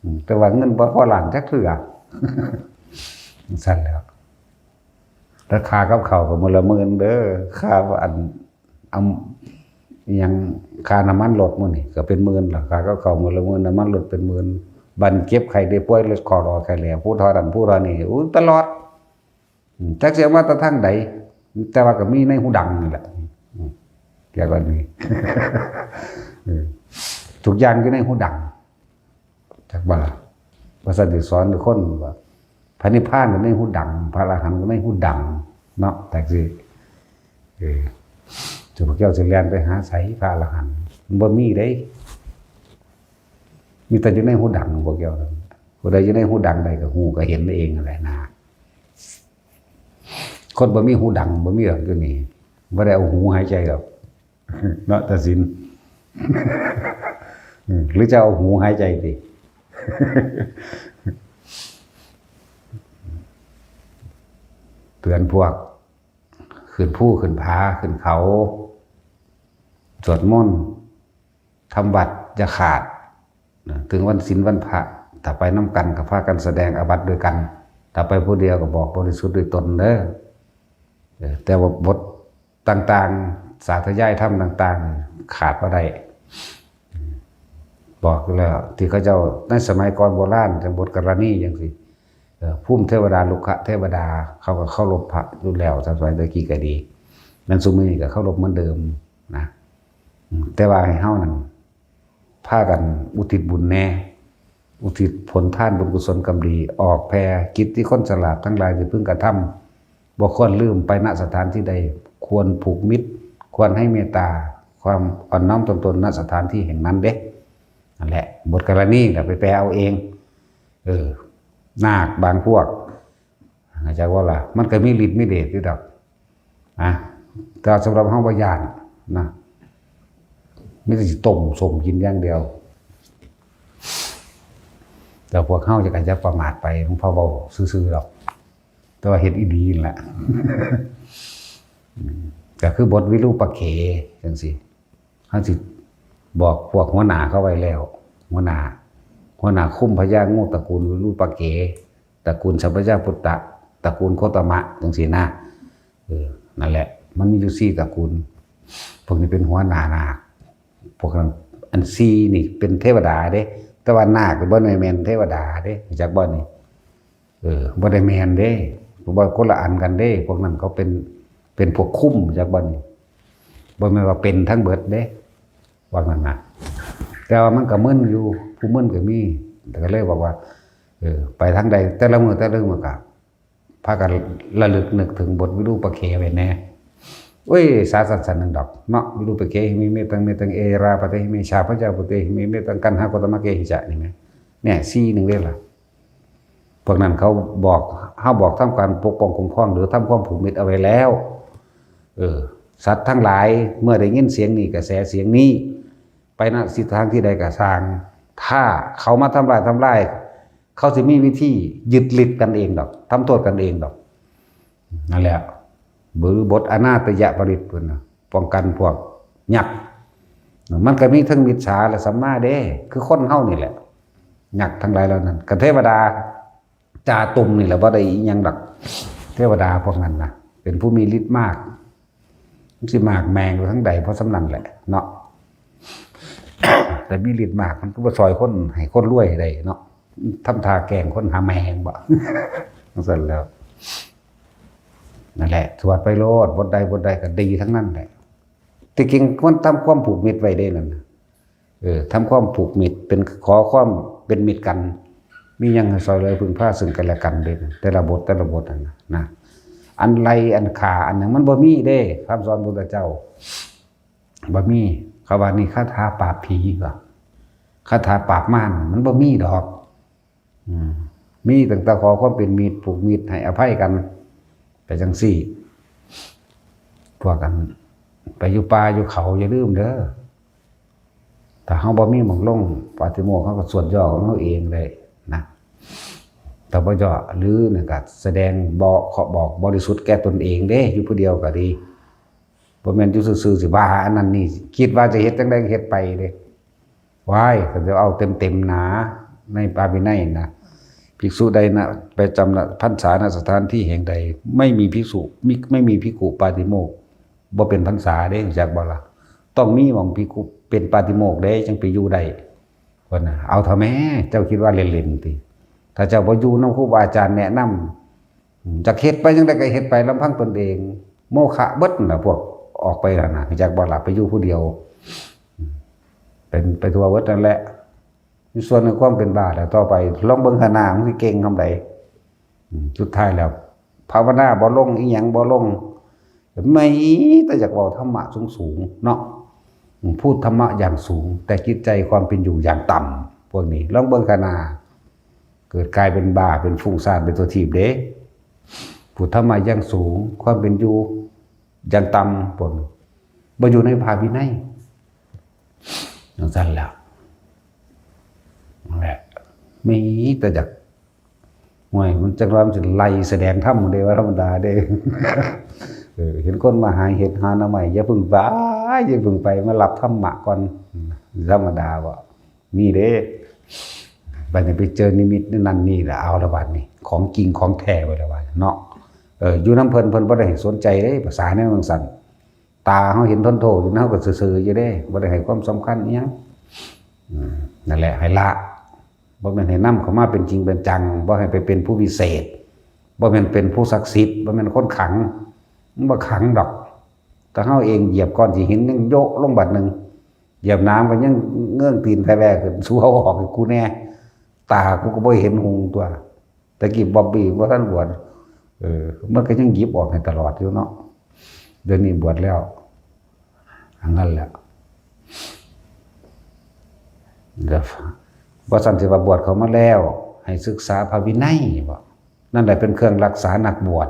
อืม แต่ว่าเงินบ่พอล้านจักเทื่อ จั่งซั่นแหล้ว แล้วค่ากับข้าวก็มื้อละหมื่นเด้อ ค่าอัน อำ อิหยัง ค่าน้ำมันรถมื้อนี่ก็เป็นหมื่นแล้ว ค่ากับข้าวมื้อละหมื่น น้ำมันรถเป็นหมื่น บัดเจ็บไข้ได้ป่วย รถคลอดออกไข้แล้ว ผู้เฒ่านั้นผู้เฒ่านี้ อู้ ตลอด อืม จักสิเอามาแต่ทางใด แต่ว่าก็มีในหูดังนี่แหละ อืม เกี่ยวกับนี้ เออ ทุกอย่างอยู่ในหูดัง จักบ่ล่ะ ว่าซั่นสิสอนทุกคนว่า พระนิพพานก็ในหูดัง พระอรหันต์ก็ในหูดัง เนาะ จั่งซี้ เออ เจ้าพวกเจ้าสิแล่นไปหาไสพระอรหันต์ มันบ่มีเด้ มีแต่อยู่ในหูดังพวกเจ้า ผู้ใดอยู่ในหูดังได้ก็ฮู้ก็เห็นเองนั่นแหละนะ คนบ่มีหูดังบ่มีดอกอยู่นี่ บ่ได้เอาหูหายใจดอก เนาะ ตาสิน อืม หรือจะเอาหูหายใจติ เตือนพวก ขึ้นภูขึ้นผา ขึ้นเขา สวดมนต์ ทำวัตรอย่าขาดนะ ถึงวันศีลวันพระ ถ้าไปนำกันก็พากันแสดงอาบัติด้วยกัน ถ้าไปผู้เดียวก็บอกบริสุทธิ์ด้วยตนเด้อ เออ แต่ว่าบทต่างๆ สาธยายธรรมต่างๆ ขาดบ่ได้ บอกแล้ว ที่เขาเจ้าในสมัยก่อนโบราณ จั่งบทกรณีจั่งซี้ เอ่อ ภูมิเทวดา รุกขเทวดา เขาก็เคารพพระอยู่แล้ว สมัยตะกี้ก็ดี แม่นซุมื้อนี้ก็เคารพเหมือนเดิมนะ อืม แต่ว่าให้เฮานั่น พากันอุทิศบุญแน่ อุทิศผลทานบุญกุศลกรรมดี ออกแผ่กิตติคนฉลาดทั้งหลายที่พึงกระทำ บ่ควรลืมไป ณ สถานที่ใด ควรผูกมิตร ควรให้เมตตา ความอ่อนน้อมถ่อมตน ณ สถานที่แห่งนั้นเด้ นั่นแหละ บทกรณีน่ะ ไปแปลเอาเอง เออ นาคบางพวก เข้าใจบ่ล่ะ มันก็มีฤทธิ์มีเดชอยู่ดอก นะ แต่สำหรับเฮาบ่ย้านนะ มีแต่สิต้มส้มกินอย่างเดียว แต่พวกเฮาจะกันจะประมาทไป หลวงพ่อเว้าซื่อๆดอก แต่ว่าเฮ็ดอีหลีนั่นแหละ อืม ก็คือบทวิรูปเขจั่งซี้ เฮาสิบอกพวกหัวหน้าเขาไว้แล้ว หัวหน้า หัวหน้าคุมพญางูตระกูลวิรูปเข ตระกูลสัพพยาปุตตะ ตระกูลโคตมะ จั่งซี้นะ เออ นั่นแหละ มันมีอยู่สี่ตระกูล พวกนี้เป็นหัวหน้านาค พวกนั้น อันสี่นี่เป็นเทวดาเด้ แต่ว่านาคนี่บ่ได้แม่นเทวดาเด้ รู้จักบ่นี่ เออ บ่ได้แม่นเด้ บ่ คนละอันกันเด้ พวกนั้นเขาเป็น เป็นพวกคุม รู้จักบ่นี่ บ่แม่นว่าเป็นทั้งเบิดเด้ ว่างั้นนะ แต่ว่ามันก็มึนอยู่ ผู้มึนก็มี แต่ก็เลยบอกว่า เออ ไปทางใด แต่ละมื้อ แต่ละมื้อก็ พากันระลึกนึกถึงบทวิรูปเขไว้แน่ โอ้ย สาสั้นๆ หนึ่งดอกเนาะ วิรูปเขหิเม เมตัง เมตัง เอราปะเตหิเม ชาพะยาปุเตหิเม เมตัง กัณหะโกตมะเขหิจะ นี่แหม เนี่ย สี่หนึ่งเด้ล่ะ พวกนั้นเขาบอก เฮาบอกทำการปกป้องคุ้มครอง หรือทำความผูกมิตรเอาไว้แล้ว เออ สัตว์ทั้งหลาย เมื่อได้ยินเสียงนี้ กระแสเสียงนี้ ไปณ ทิศทางที่ใดก็ซ่าง ถ้าเขามาทำลายทำลาย เขาสิมีวิธียึดฤทธิ์กันเองดอก ทำโทษกันเองดอก นั่นแหละ หรือบทอนาถยปริตเพิ่นน่ะ ป้องกันพวกยักษ์ มันก็มีทั้งมิจฉาและสัมมาเด้ คือคนเฮานี่แหละ ยักษ์ทั้งหลายเหล่านั้น กับเทวดา จาตุมนี่แหละ บ่ได้อิหยังดอก เทวดาพวกนั้นนะ เป็นผู้มีฤทธิ์มาก มันสิมากแมงอยู่ทั้งใด เพราะสำนั้นแหละเนาะ แต่มีฤทธิ์มาก มันก็บ่ซอยคน ให้คนรวยได้เนาะ ทำท่าแกล้งคนหาแมงบ่ จั่งซั่นแล้ว นั่นแหละ สวดไปโลด บทใดบทใดก็ดีทั้งนั้นแหละ ที่จริงควรทำความผูกมิตรไว้เด้นั่นน่ะ เออ ทำความผูกมิตร เป็น ขอความเป็นมิตรกัน มีหยังให้ซอยเหลือพึ่งพาซึ่งกันและกันเด้ แต่ละบท แต่ละบทนั่นน่ะ นะ อันไล่ อันฆ่า อันหยังมันบ่มีเด้ คำสอนพุทธเจ้า บ่มี เขาว่านี่คาถาปราบผี ก็ คาถาปราบมาร มันบ่มีดอก อืม มีตั้งแต่ขอความเป็นมิตร ผูกมิตร ให้อภัยกัน ไปจั่งซี้ พวกกัน ไปอยู่ป่าอยู่เขา อย่าลืมเด้อ ถ้าเฮาบ่มีหม่องลงปาฏิโมกข์ เฮาก็สวดย่อของเฮาเองได้นะ แต่บ่ย่อ หรือนั่นก็แสดงบอก ขอบอกบริสุทธิ์แก่ตนเองเด้ อยู่ผู้เดียวก็ดี บ่แม่นอยู่ซื่อๆ สิว่าอันนั้นนี่ คิดว่าจะเฮ็ดจั่งใดก็เฮ็ดไปเด้ ว้าย ก็จะเอาเต็มๆ หนา ในพระวินัยนะ ภิกษุใดนะ ประจำพรรษา ณ สถานที่แห่งใด ไม่มีภิกษุ มิ ไม่มีภิกขุปาฏิโมกข์ บ่เป็นพรรษาเด้ รู้จักบ่ล่ะ ต้องมีหม่องภิกขุเป็นปาฏิโมกข์เด้ จั่งไปอยู่ได้ เพิ่นน่ะ เอาเถาะแม่ เจ้าคิดว่าเล่นๆ ติ ถ้าเจ้าบ่อยู่นำครูบาอาจารย์แนะนำ อืม จักเฮ็ดไปจั่งใดก็เฮ็ดไปลำพังตนเอง โมฆะเบิดนั่นล่ะ พวกออกไปนั่นน่ะ รู้จักบ่ล่ะ ไปอยู่ผู้เดียว อืม เป็นไปทั่วเบิดนั่นแหละ มีส่วนในความเป็นบ้าแล้ว ต่อไปลองเบิ่งข้างหน้ามันสิเก่งส่ำใด อืม สุดท้ายแล้ว ภาวนาบ่ลง อิหยังบ่ลง ไม่แต่อยากเว้าธรรมะสูงๆ เนาะ อืม พูดธรรมะอย่างสูง แต่จิตใจความเป็นอยู่อย่างต่ำ พวกนี้ ลองเบิ่งข้างหน้า เกิดกลายเป็นบ้า เป็นฟุ้งซ่าน เป็นตัวถีบเด้ พูดธรรมะอย่างสูง ความเป็นอยู่อย่างต่ำ พวกนี้ บ่อยู่ในพระวินัย จั่งซั่นแหละ นั่นแหละ มีแต่อยาก ห่วย มันจักว่ามันสิไล่แสดงธรรมเด้ ว่าธรรมดาเด้ เออ เห็นคนมาหาเห็ดหาหน่อไม้ อย่าเพิ่งไป อย่าเพิ่งไป มารับธรรมะก่อน ธรรมดาบ่ นี่เด้ บัดนี้ไปเจอนิมิตนั่นนี่ล่ะ เอาละบัดนี้ ของจริงของแท้ไว้ละบัดเนาะ เออ อยู่นำเพิ่น เพิ่นบ่ได้ให้สนใจเด้ ภาษาแนวจั่งซั่น ตาเฮาเห็นทนโทษอยู่นะ เฮาก็ซื่อๆ อยู่เด้ บ่ได้ให้ความสำคัญอิหยัง อืม นั่นแหละ ให้ละ บ่แม่นให้นำเข้ามาเป็นจริงเป็นจัง บ่ให้ไปเป็นผู้วิเศษ บ่แม่นเป็นผู้ศักดิ์สิทธิ์ บ่แม่นคนขลัง มันบ่ขลังดอก ถ้าเฮาเองเหยียบก้อนขี้หินยังโยะลงบาดหนึ่ง เหยียบน้ำก็ยังเงื้องตีนแผ่แว่ขึ้น สู้เอาออกให้กูแน่ ตากูก็บ่เห็นหุงตัว แต่กี้บ๊อบบี้บ่ทันบวช เออ มันก็ยังหยิบออกให้ตลอดอยู่เนาะ เดี๋ยวนี้บวชแล้ว อันนั้นแหละ เดี๋ยว บ่ซั่นสิว่าบวชเข้ามาแล้ว ให้ศึกษาพระวินัยบ่ นั่นแหละเป็นเครื่องรักษานักบวช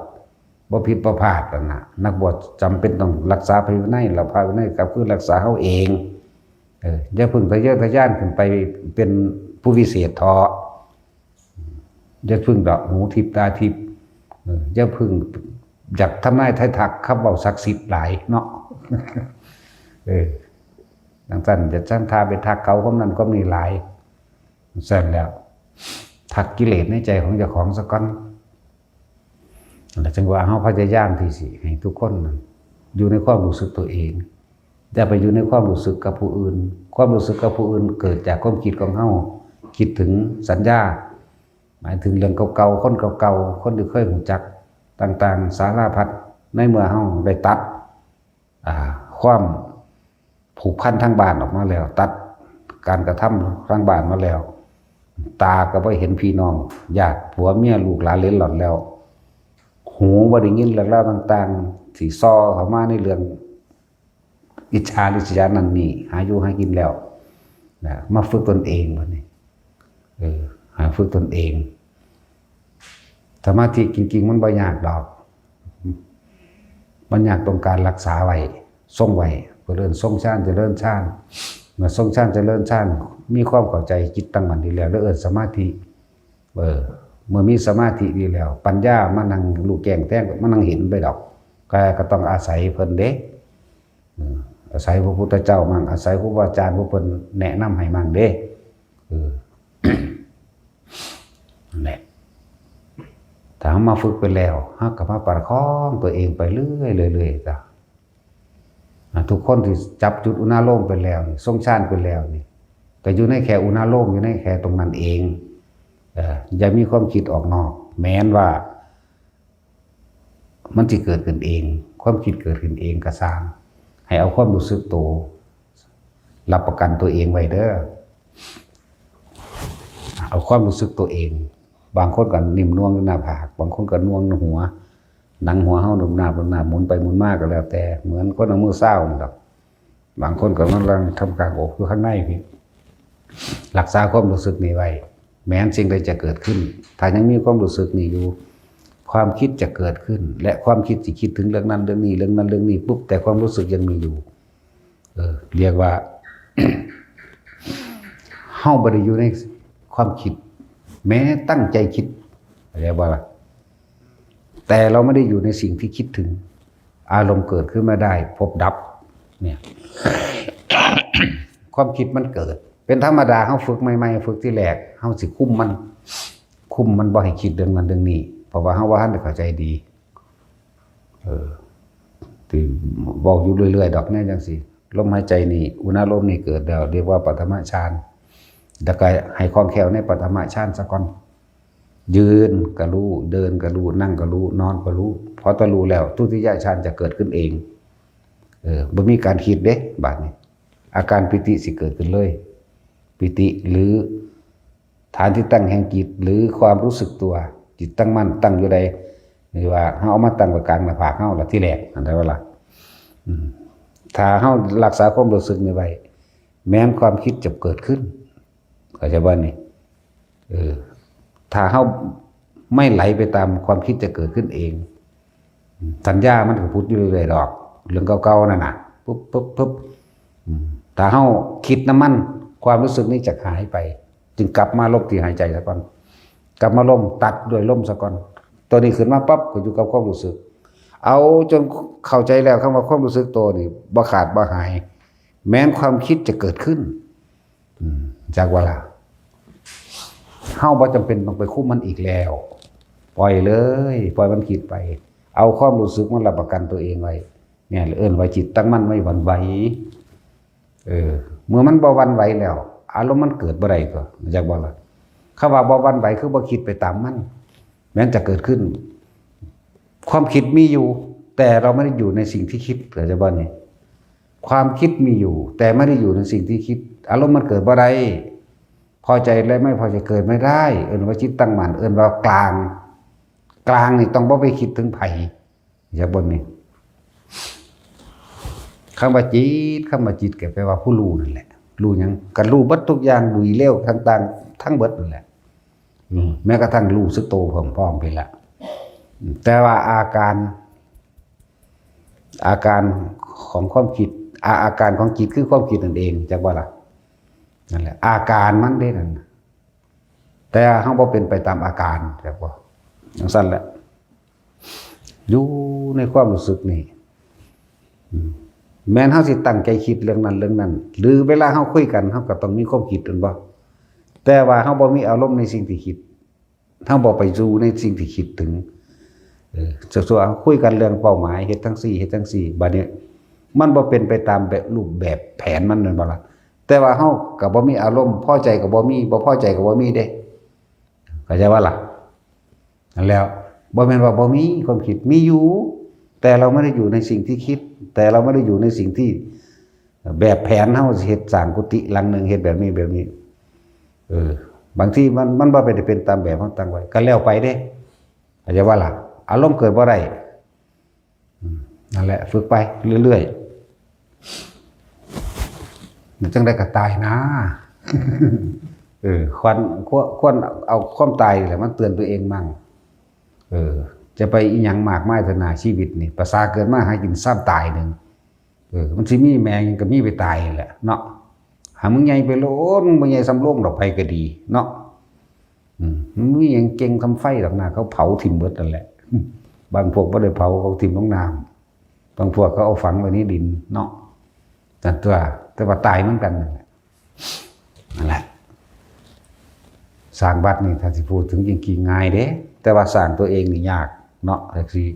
บ่ผิดบ่พลาดนั่นน่ะ นักบวชจำเป็นต้องรักษาพระวินัย แล้วพระวินัยก็คือรักษาเฮาเอง เออ อย่าเพิ่งทะเยอทะยานขึ้นไปเป็นผู้วิเศษเถาะ อย่าเพิ่งดอกหูทิพย์ตาทิพย์ เออ อย่าเพิ่งอยากทำนายทายทักคำเว้าศักดิ์สิทธิ์หลายเนาะ เออ จั่งซั่น อย่าซั่นท่าไปทักเขาความนั้นความนี้หลาย ซั่นแล้ว ทักกิเลสในใจของเจ้าของซะก่อน แล้วจั่งว่าเฮาพยายามที่สิให้ทุกคนนั่นอยู่ในความรู้สึกตัวเอง อย่าไปอยู่ในความรู้สึกกับผู้อื่น ความรู้สึกกับผู้อื่นเกิดจากความคิดของเฮา คิดถึงสัญญา หมายถึงเรื่องเก่าๆ คนเก่าๆ คนที่เคยรู้จักต่างๆ สารพัด ในเมื่อเฮาได้ตัด อ่า ความผูกพันทางบ้านออกมาแล้ว ตัดการกระทำทางบ้านมาแล้ว ตาก็บ่เห็นพี่น้อง ญาติผัวเมียลูกหลานเหลนหลอดแล้ว หูบ่ได้ยินเรื่องราวต่างๆ ที่ส่อเข้ามาในเรื่องอิจฉาริษยานั่นนี่ หาอยู่หากินแล้ว นะ มาฝึกตนเองบัดนี้ เออ หาฝึกตนเอง สมาธิจริงๆ มันบ่ยากดอก มันยากตรงการรักษาไว้ ทรงไว้ เพื่อเริ่นทรงฌาน เจริญฌาน มาทรงฌานเจริญฌาน มีความเข้าใจจิตตั้งมั่นดีแล้ว แล้วเอิ้นสมาธิ เออ เมื่อมีสมาธิดีแล้ว ปัญญามานั่งรู้แจ้งแทง มานั่งเห็นไปดอก ก็ ก็ต้องอาศัยเพิ่นเด้ เออ อาศัยพระพุทธเจ้ามั่ง อาศัยครูบาอาจารย์ผู้เพิ่นแนะนำให้มั่งเด้ เออ นั่นแหละ ถ้าเรามาฝึกไปแล้ว เราก็มาประคองตัวเองไปเรื่อยๆ เรื่อยๆ จ้ะ อ่ะ ทุกคนที่จับจุดอุณาโลมไปแล้วนี่ ทรงฌานไปแล้วนี่ ก็อยู่ในแค่อุณาโลม อยู่ในแค่ตรงนั้นเอง เอ่อ อย่ามีความคิดออกนอก แม้นว่า มันสิเกิดขึ้นเอง ความคิดเกิดขึ้นเองก็ซ่าง ให้เอาความรู้สึกโต รับประกันตัวเองไว้เด้อ เอาความรู้สึกตัวเอง บางคนก็นิ่มนวลหน้าผาก บางคนก็นวลหัว หนังหัวเฮานุ่มนาบนุ่มนาบ หมุนไปหมุนมาก็แล้วแต่ เหมือนคนเอามือซาวนั่นดอก บางคนก็กำลังทำกลางอกอยู่ข้างในพี้ รักษาความรู้สึกนี้ไว้ แม้นสิ่งใดจะเกิดขึ้น ถ้ายังมีความรู้สึกนี้อยู่ ความคิดจะเกิดขึ้น และความคิดสิคิดถึงเรื่องนั้นเรื่องนี้ เรื่องนั้นเรื่องนี้ปุ๊บ แต่ความรู้สึกยังมีอยู่ เออ เรียกว่า เฮาบ่ได้อยู่ในความคิด แม้ตั้งใจคิด เรียกว่าล่ะ แต่เราไม่ได้อยู่ในสิ่งที่คิดถึง อารมณ์เกิดขึ้นมาได้ พบดับ เนี่ย ความคิดมันเกิด เป็นธรรมดา เฮาฝึกใหม่ๆ ฝึกที่แรก เฮาสิคุมมัน คุมมันบ่ให้คิดเรื่องนั้นเรื่องนี้ เพราะว่าเฮาบ่ทันได้เข้าใจดี เออ ที่เว้าอยู่เรื่อยๆ ดอกแนวจังซี่ ลมหายใจนี่ อุณาโลมนี่เกิดแล้ว เรียกว่าปฐมฌาน แล้วก็ให้คล่องแคล่วในปฐมฌานซะก่อน ยืนก็รู้ เดินก็รู้ นั่งก็รู้ นอนก็รู้ พอตะรู้แล้ว ทุติยฌานจะเกิดขึ้นเอง เออ บ่มีการคิดเด้ บาดนี้ อาการปีติสิเกิดขึ้นเลย ปีติหรือฐานที่ตั้งแห่งจิต หรือความรู้สึกตัว จิตตั้งมั่น ตั้งอยู่ใด หรือว่าเฮาเอามาตั้งไว้กลางหน้าผากเฮาละทีแรก อันใดว่าล่ะ อืม ถ้าเฮารักษาความรู้สึกนี้ไว้ แม้นความคิดจะเกิดขึ้น เข้าใจบ่นี่ เออ ถ้าเฮาไม่ไหลไปตามความคิดจะเกิดขึ้นเอง สัญญามันก็ผุดอยู่เรื่อยๆ ดอก เรื่องเก่าๆ นั่นน่ะ ปุ๊บ ปุ๊บ ปุ๊บ อืม ถ้าเฮาคิดนำมัน ความรู้สึกนี้จะหายไป จึงกลับมาลมที่หายใจซะก่อน กลับมาลม ตัดด้วยลมซะก่อน ตัวนี้ขึ้นมาปั๊บก็อยู่กับความรู้สึก เอาจนเข้าใจแล้วคำว่าความรู้สึกตัวนี่บ่ขาดบ่หาย แม้นความคิดจะเกิดขึ้น อืม จักว่าล่ะ เฮาบ่จำเป็นต้องไปคุมมันอีกแล้ว ปล่อยเลย ปล่อยมันคิดไป เอาความรู้สึกมันรับประกันตัวเองไว้ เนี่ย เอิ้นว่าจิตตั้งมั่นไม่หวั่นไหว เออ เมื่อมันบ่หวั่นไหวแล้ว อารมณ์มันเกิดบ่ได้ตัว จักบ่ล่ะ คำว่าบ่หวั่นไหวคือบ่คิดไปตามมัน แม้นจะเกิดขึ้น ความคิดมีอยู่ แต่เราไม่ได้อยู่ในสิ่งที่คิด เข้าใจบ่นี่ ความคิดมีอยู่ แต่ไม่ได้อยู่ในสิ่งที่คิด อารมณ์มันเกิดบ่ได้ พอใจและไม่พอใจเกิดไม่ได้ เอิ้นว่าจิตตั้งมั่น เอิ้นว่ากลาง กลางนี่ต้องบ่ไปคิดถึงไผ จักบ่นี่ คำว่าจิต คำว่าจิตก็แปลว่าผู้รู้นั่นแหละ รู้หยัง ก็รู้เบิดทุกอย่าง รู้อีเหลวต่างๆ ทั้งเบิดนั่นแหละ อืม แม้กระทั่งรู้สึกโตพร้อมๆ พี้ละ แต่ว่าอาการ อาการของความคิด อา อาการของจิตคือความคิดนั่นเอง จักบ่ล่ะ นั่นแหละ อาการมันเด้นั่นน่ะ แต่เฮาบ่เป็นไปตามอาการ จักบ่ จังซั่นแหละ อยู่ในความรู้สึกนี่ อืม แม้นเฮาสิตั้งใจคิดเรื่องนั้นเรื่องนั้น หรือเวลาเฮาคุยกัน เฮาก็ต้องมีความคิด แม่นบ่ แต่ว่าเฮาบ่มีอารมณ์ในสิ่งที่คิด เฮาบ่ไปอยู่ในสิ่งที่คิดถึง เออ ส่วนๆ เฮาคุยกันเรื่องเป้าหมาย เฮ็ดจั่งซี้ เฮ็ดจั่งซี้ บัดนี้ มันบ่เป็นไปตามแบบรูปแบบแผนมัน แม่นบ่ล่ะ แต่ว่าเฮาก็บ่มีอารมณ์ พอใจก็บ่มี บ่พอใจก็บ่มีเด้ เข้าใจบ่ล่ะ นั่นแหล้ว บ่แม่นว่าบ่มีความคิด มีอยู่ แต่เราไม่ได้อยู่ในสิ่งที่คิด แต่เราไม่ได้อยู่ในสิ่งที่ แบบแผนเฮาสิเฮ็ดสร้างกุฏิหลังหนึ่ง เฮ็ดแบบนี้แบบนี้ เออ บางทีมัน มันบ่ไปได้เป็นตามแบบเฮาตั้งไว้ ก็แล้วไปเด้ เข้าใจบ่ล่ะ อารมณ์เกิดบ่ได้ อืม นั่นแหละ ฝึกไปเรื่อยๆ เดี๋ยวจั่งใดก็ตายนะ เออ ควร ควร ควรเอาความตายนี่แหละมาเตือนตัวเองมั่ง เออ จะไปอิหยังมากมายเถอะนา ชีวิตนี่ ประสาเกิดมาหากินซ้ำตายหนึ่ง เออ มันสิมีแม่งก็มีไปตายนั่นแหละเนาะ หามึงใหญ่ไปโลด มึงบ่ใหญ่ส่ำโลงดอก ไผก็ดีเนาะ อืม มันมีหยังเก่งส่ำไฟดอกนะ เขาเผาถิ่มเบิดนั่นแหละ บางพวกบ่ได้เผา เขาถิ่มลงน้ำ บางพวกเขาเอาฝังไว้ในดินเนาะ นั่นตัว แต่ว่าตายเหมือนกันนั่นแหละ นั่นแหละ สร้างวัดนี่ ถ้าสิพูดถึงจริงๆ ง่ายเด้ แต่ว่าสร้างตัวเองนี่ยากเนาะ จักซี่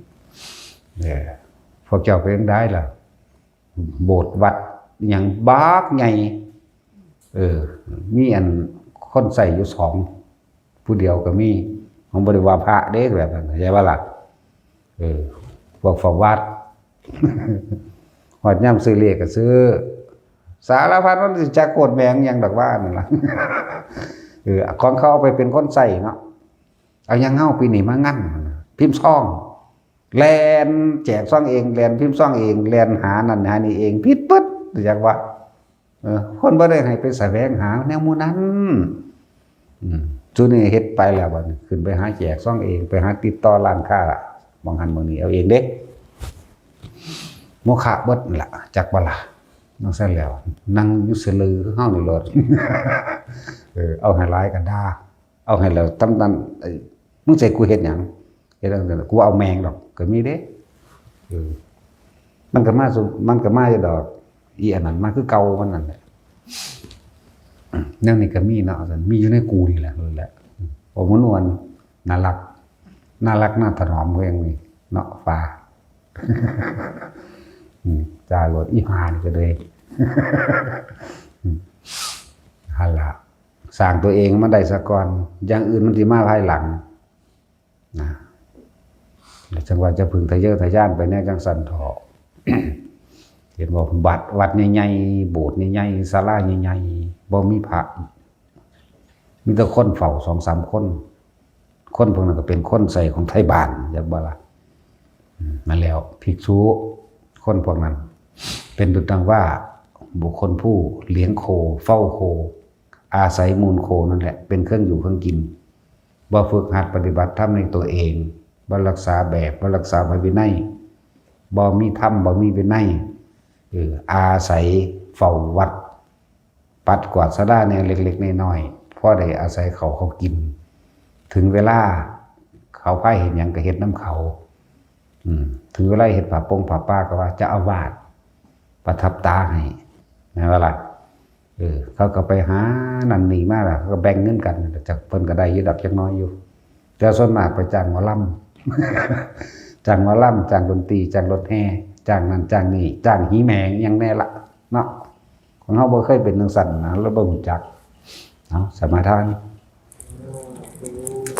เออ พวกเจ้าเป็นจั่งใดล่ะ โบสถ์วัดหยังบักใหญ่ เออ มีอันคนใช้อยู่สอง ผู้เดียวก็มี ของบ่ได้ว่าพระเด้ แบบนั้น เข้าใจบ่ล่ะ เออ พวกเฝ้าวัด ฮอดยามซื้อเลขก็ซื้อ สารพัด มันสิจักโคตรแม่งหยังดอกว่านั่นล่ะ เออ ของเขาเอาไปเป็นคนใช้เนาะ เอาหยังเฮาปีนี้มางั่น พิมพ์ซอง แล่นแจกซองเอง แล่นพิมพ์ซองเอง แล่นหานั่นหานี่เอง ผิดปึ๊ด จักว่า เออ คนบ่ได้ให้ไปแสวงหาแนวหมู่นั้น อืม ซุนี่เฮ็ดไปแล้วบัดนี้ ขึ้นไปหาแจกซองเอง ไปหาติดต่อร้านค้า หม่องหั้นหม่องนี้เอาเองเด้ โมฆะเบิดนั่นล่ะ จักบ่ล่ะ จั่งซั่นแล้ว นั่งอยู่ซื่อลือคือเฮานี่โลด เออ เอาให้หลายก็ด่า เอาให้แล้วตำนั้น เอ้ย มึงสิให้กูเฮ็ดหยัง เฮ็ดจั่งซั่น กูเอาแม่งดอก ก็มีเด้ เออ มันก็มาซุ มันก็มาอยู่ดอก อีอันนั้นมาคือเก่ามันนั่นแหละ แนวนี้ก็มีเนาะ มีอยู่ในกูนี่แหละ นั่นแหละ โอ้ มนวน น่ารัก น่ารัก น่าถนอม เพลงนี้เนาะ ฟ้า อืม จ่าโลด อีห่านี่ก็เลย อืม หั่นล่ะ สร้างตัวเองมาได้ซะก่อน อย่างอื่นมันสิมาภายหลัง นะ แล้วจั่งว่าจะพึ่งทะเยอทะยานไปแนวจั่งซั่นเถาะ เห็นบ่ บัด วัดใหญ่ๆ โบสถ์ใหญ่ๆ ศาลาใหญ่ๆ บ่มีพระ มีแต่คนเฝ้าสองสามคน คนพวกนั้นก็เป็นคนใช้ของไทบ้าน จักบ่ล่ะ อืม นั่นแล้ว ภิกษุ คนพวกนั้น เป็นดุจดังว่าบุคคลผู้เลี้ยงโค เฝ้าโค อาศัยมูลโคนั่นแหละ เป็นเครื่องอยู่เครื่องกิน บ่ฝึกหัดปฏิบัติธรรมในตัวเอง บ่รักษาแบบ บ่รักษาพระวินัย บ่มีธรรม บ่มีวินัย เออ อาศัยเฝ้าวัด ปัดกวาดศาลาแหน่เล็กๆ น้อยๆ พอได้อาศัยเขา เขากิน ถึงเวลาเขาพาเฮ็ดหยังก็เฮ็ดนำเขา อืม ถึงเวลาเฮ็ดผ้าปงผ้าป่าก็ว่าเจ้าอาวาสประทับตาให้ แม่นบ่ล่ะ เออ เขาก็ไปหานั่นนี่มาล่ะ เขาก็แบ่งเงินกัน จักเพิ่นก็ได้อยู่ดอกจักน้อยอยู่ แต่ส่วนมากไปจ้างหมอลำ จ้างหมอลำ จ้างดนตรี จ้างรถแห่ จ้างนั่นจ้างนี่ จ้างหีแหมงหยังแน่ละเนาะ ของเฮาบ่เคยเป็นจั่งซั่นนะ เราบ่รู้จัก เอา สมาทาน